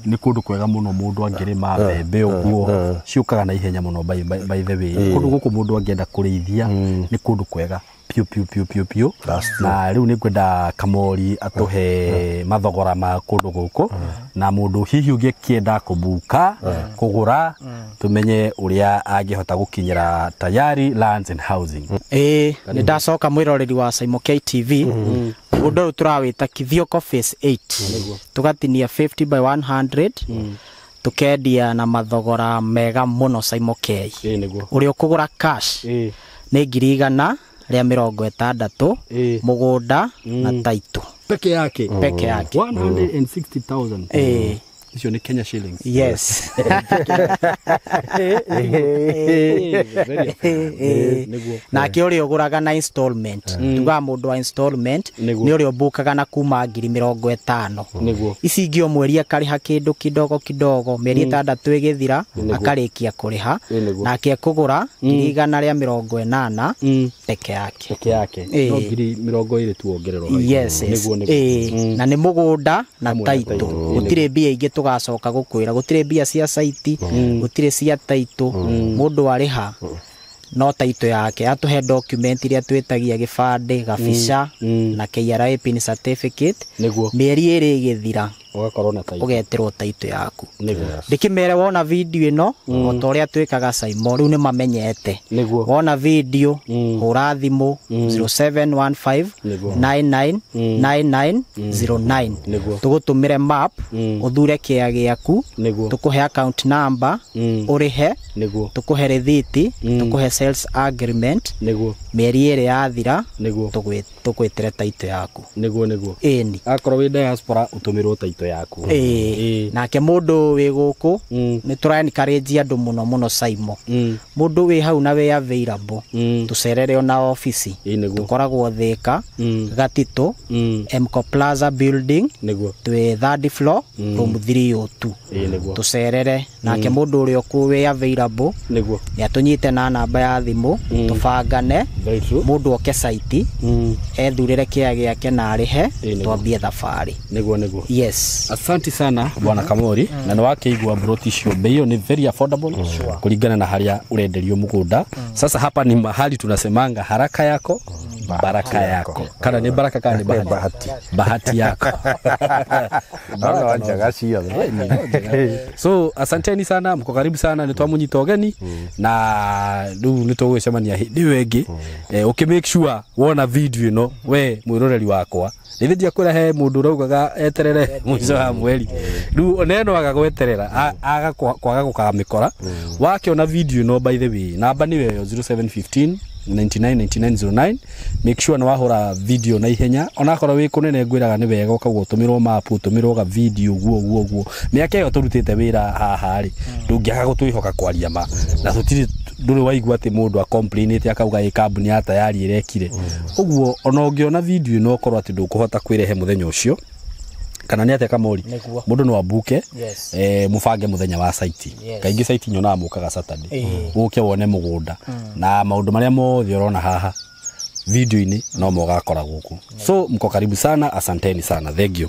Nĩ kũndũ kwega mũno mũndũ angĩrĩma mbembe ũguo ciũkaga na ihenya mũno by the way. Kũndũ gũkũ mũndũ angĩenda kũrĩithia nĩ kũndũ kwega piũ piũ piũ piũ piũ. Na rĩu nĩ ngwenda Kamori atũhe mathogora ma kũndũ gũkũ na mũndũ hihi ũngĩkĩenda kũbuka kũgũra tũmenye ũrĩa angĩhota gũkinyĩra Tayari Lands and Housing. Nĩ ndacoka mwĩroreri wa Saimo KTV. Mũgũnda ũyũ tũrawĩta Kithioko Phase 8. Tũgatinia 50 by 100. Tũkendia na mathogora mega mũno Saimo K. Ũrĩa ũkũgũra cash nĩ 160,000 mũgũnda na title. Peke yake. Peke yake. 160,000. Icio nĩ Kenya shillings. Yes. Nake ũrĩa ũgũraga na installment. Tugaga mũndũ wa installment nĩ ũrĩa ũbukaga na kuma 50,000. Ici ingĩ o mweri akarĩha kĩndũ kidogo kidogo, mĩeri 6 ĩgĩthira akarĩkia kũrĩha. Nake ekũgũra 180,000 peke yake. Peke yake. No 20,000 tu wongererwo. Yes. Na nĩ mũgũnda na title. Gũtirĩ mbia ingĩ tũgacoka gũkwĩra, gũtirĩ mbia cia site, gũtirĩ cia title. Mũndũ arĩha no title yake, atũhe document iria twĩtagia gĩbandĩ, gabica na KRA pin certificate. Mĩeri 2 ĩgĩthira ũgakorwo na title, ũgetĩrwo title yaku. Ndĩkĩmere wona video ĩno o ta ũrĩa twĩkaga Saimo, rĩu nĩ mamenyete. Wona video hũra thimũ 0715 99 9909. Tũgũtũmĩre map, ũthure kĩa gĩaku, tũkũhe account number ũrĩhe, tũkũhe rĩthiti, tũkũhe sales agreement. Mĩeri 2 yathira tũgwĩtĩre title yaku. Nĩguo. Ĩni. Akorwo wĩ diaspora ũtũmĩrwo title yaku. Nake mũndũ wĩ gũkũ nĩ tũra encourage andũ mũno mũno Saimo. Mũndũ wĩ hau na wĩ available tũcerere ona ofici. Tũkoragwo Thika, Gatitũ, Mco Plaza building, twĩ third floor, room 302. Tũcerere. Nake mũndũ ũrĩa ũkũ wĩ available nĩ atũnyite na namba ya thimũ, tũbangane, mũndũ oke site, ethurĩre kĩa gĩake na arĩhe, twambie thabarĩ. Nĩguo. Yes. Asante sana bwana Kamori. Na nĩ wakĩigua broti icio bei ĩyo nĩ very affordable kulingana na haria urenderio mugunda. Sasa hapa ni mahali tunasemanga haraka yako baraka yako. Kana ni baraka kana ni bahati. Bahati yako. So asanteni sana, mko karibu sana, nĩ ũgeni na rĩu nĩ tũgũcemania hĩndĩ ĩyo ĩngĩ. Ũkĩ make sure wona video ĩno we mwĩroreri wakwa. Rĩrĩ ndiakwĩra he mũndũ ũraugaga eterere mũico wa mweri. Rĩu oneno aga gweterera aga kwaga gũkamĩkora. Wakĩona video ĩno by the way, namba nĩ ĩyo 0715 999909. Make sure nĩ wahũra video na ihenya onakorwo wĩ kũnene ngwĩraga nĩ wega ũkauga ũtũmĩrwo map, ũtũmĩrwo ga video guo guo guo. Mĩaka ĩyo tũrutĩte wĩra haha rĩ, ndũngĩaga gũtwĩhoka kwaria ma. Na tũtirĩ ndũrĩ waigua atĩ mũndũ acomplainĩte akauga ĩ kambuni ya Tayari ĩrekire. Ũguo ona ũngĩona video ĩno ũkorwo atĩ ndũkũhota kwĩrehe mũthenya ũcio kana nĩ atĩa Kamori, mũndũ no abuke mũbange mũthenya wa site. Kaingĩ site nyonaga mũkaga Saturday, ũke wone mũgũnda na maũndũ marĩa mothe ũrona haha video-inĩ no mogakora gũkũ. So mko karibu sana, asanteni sana, thank you.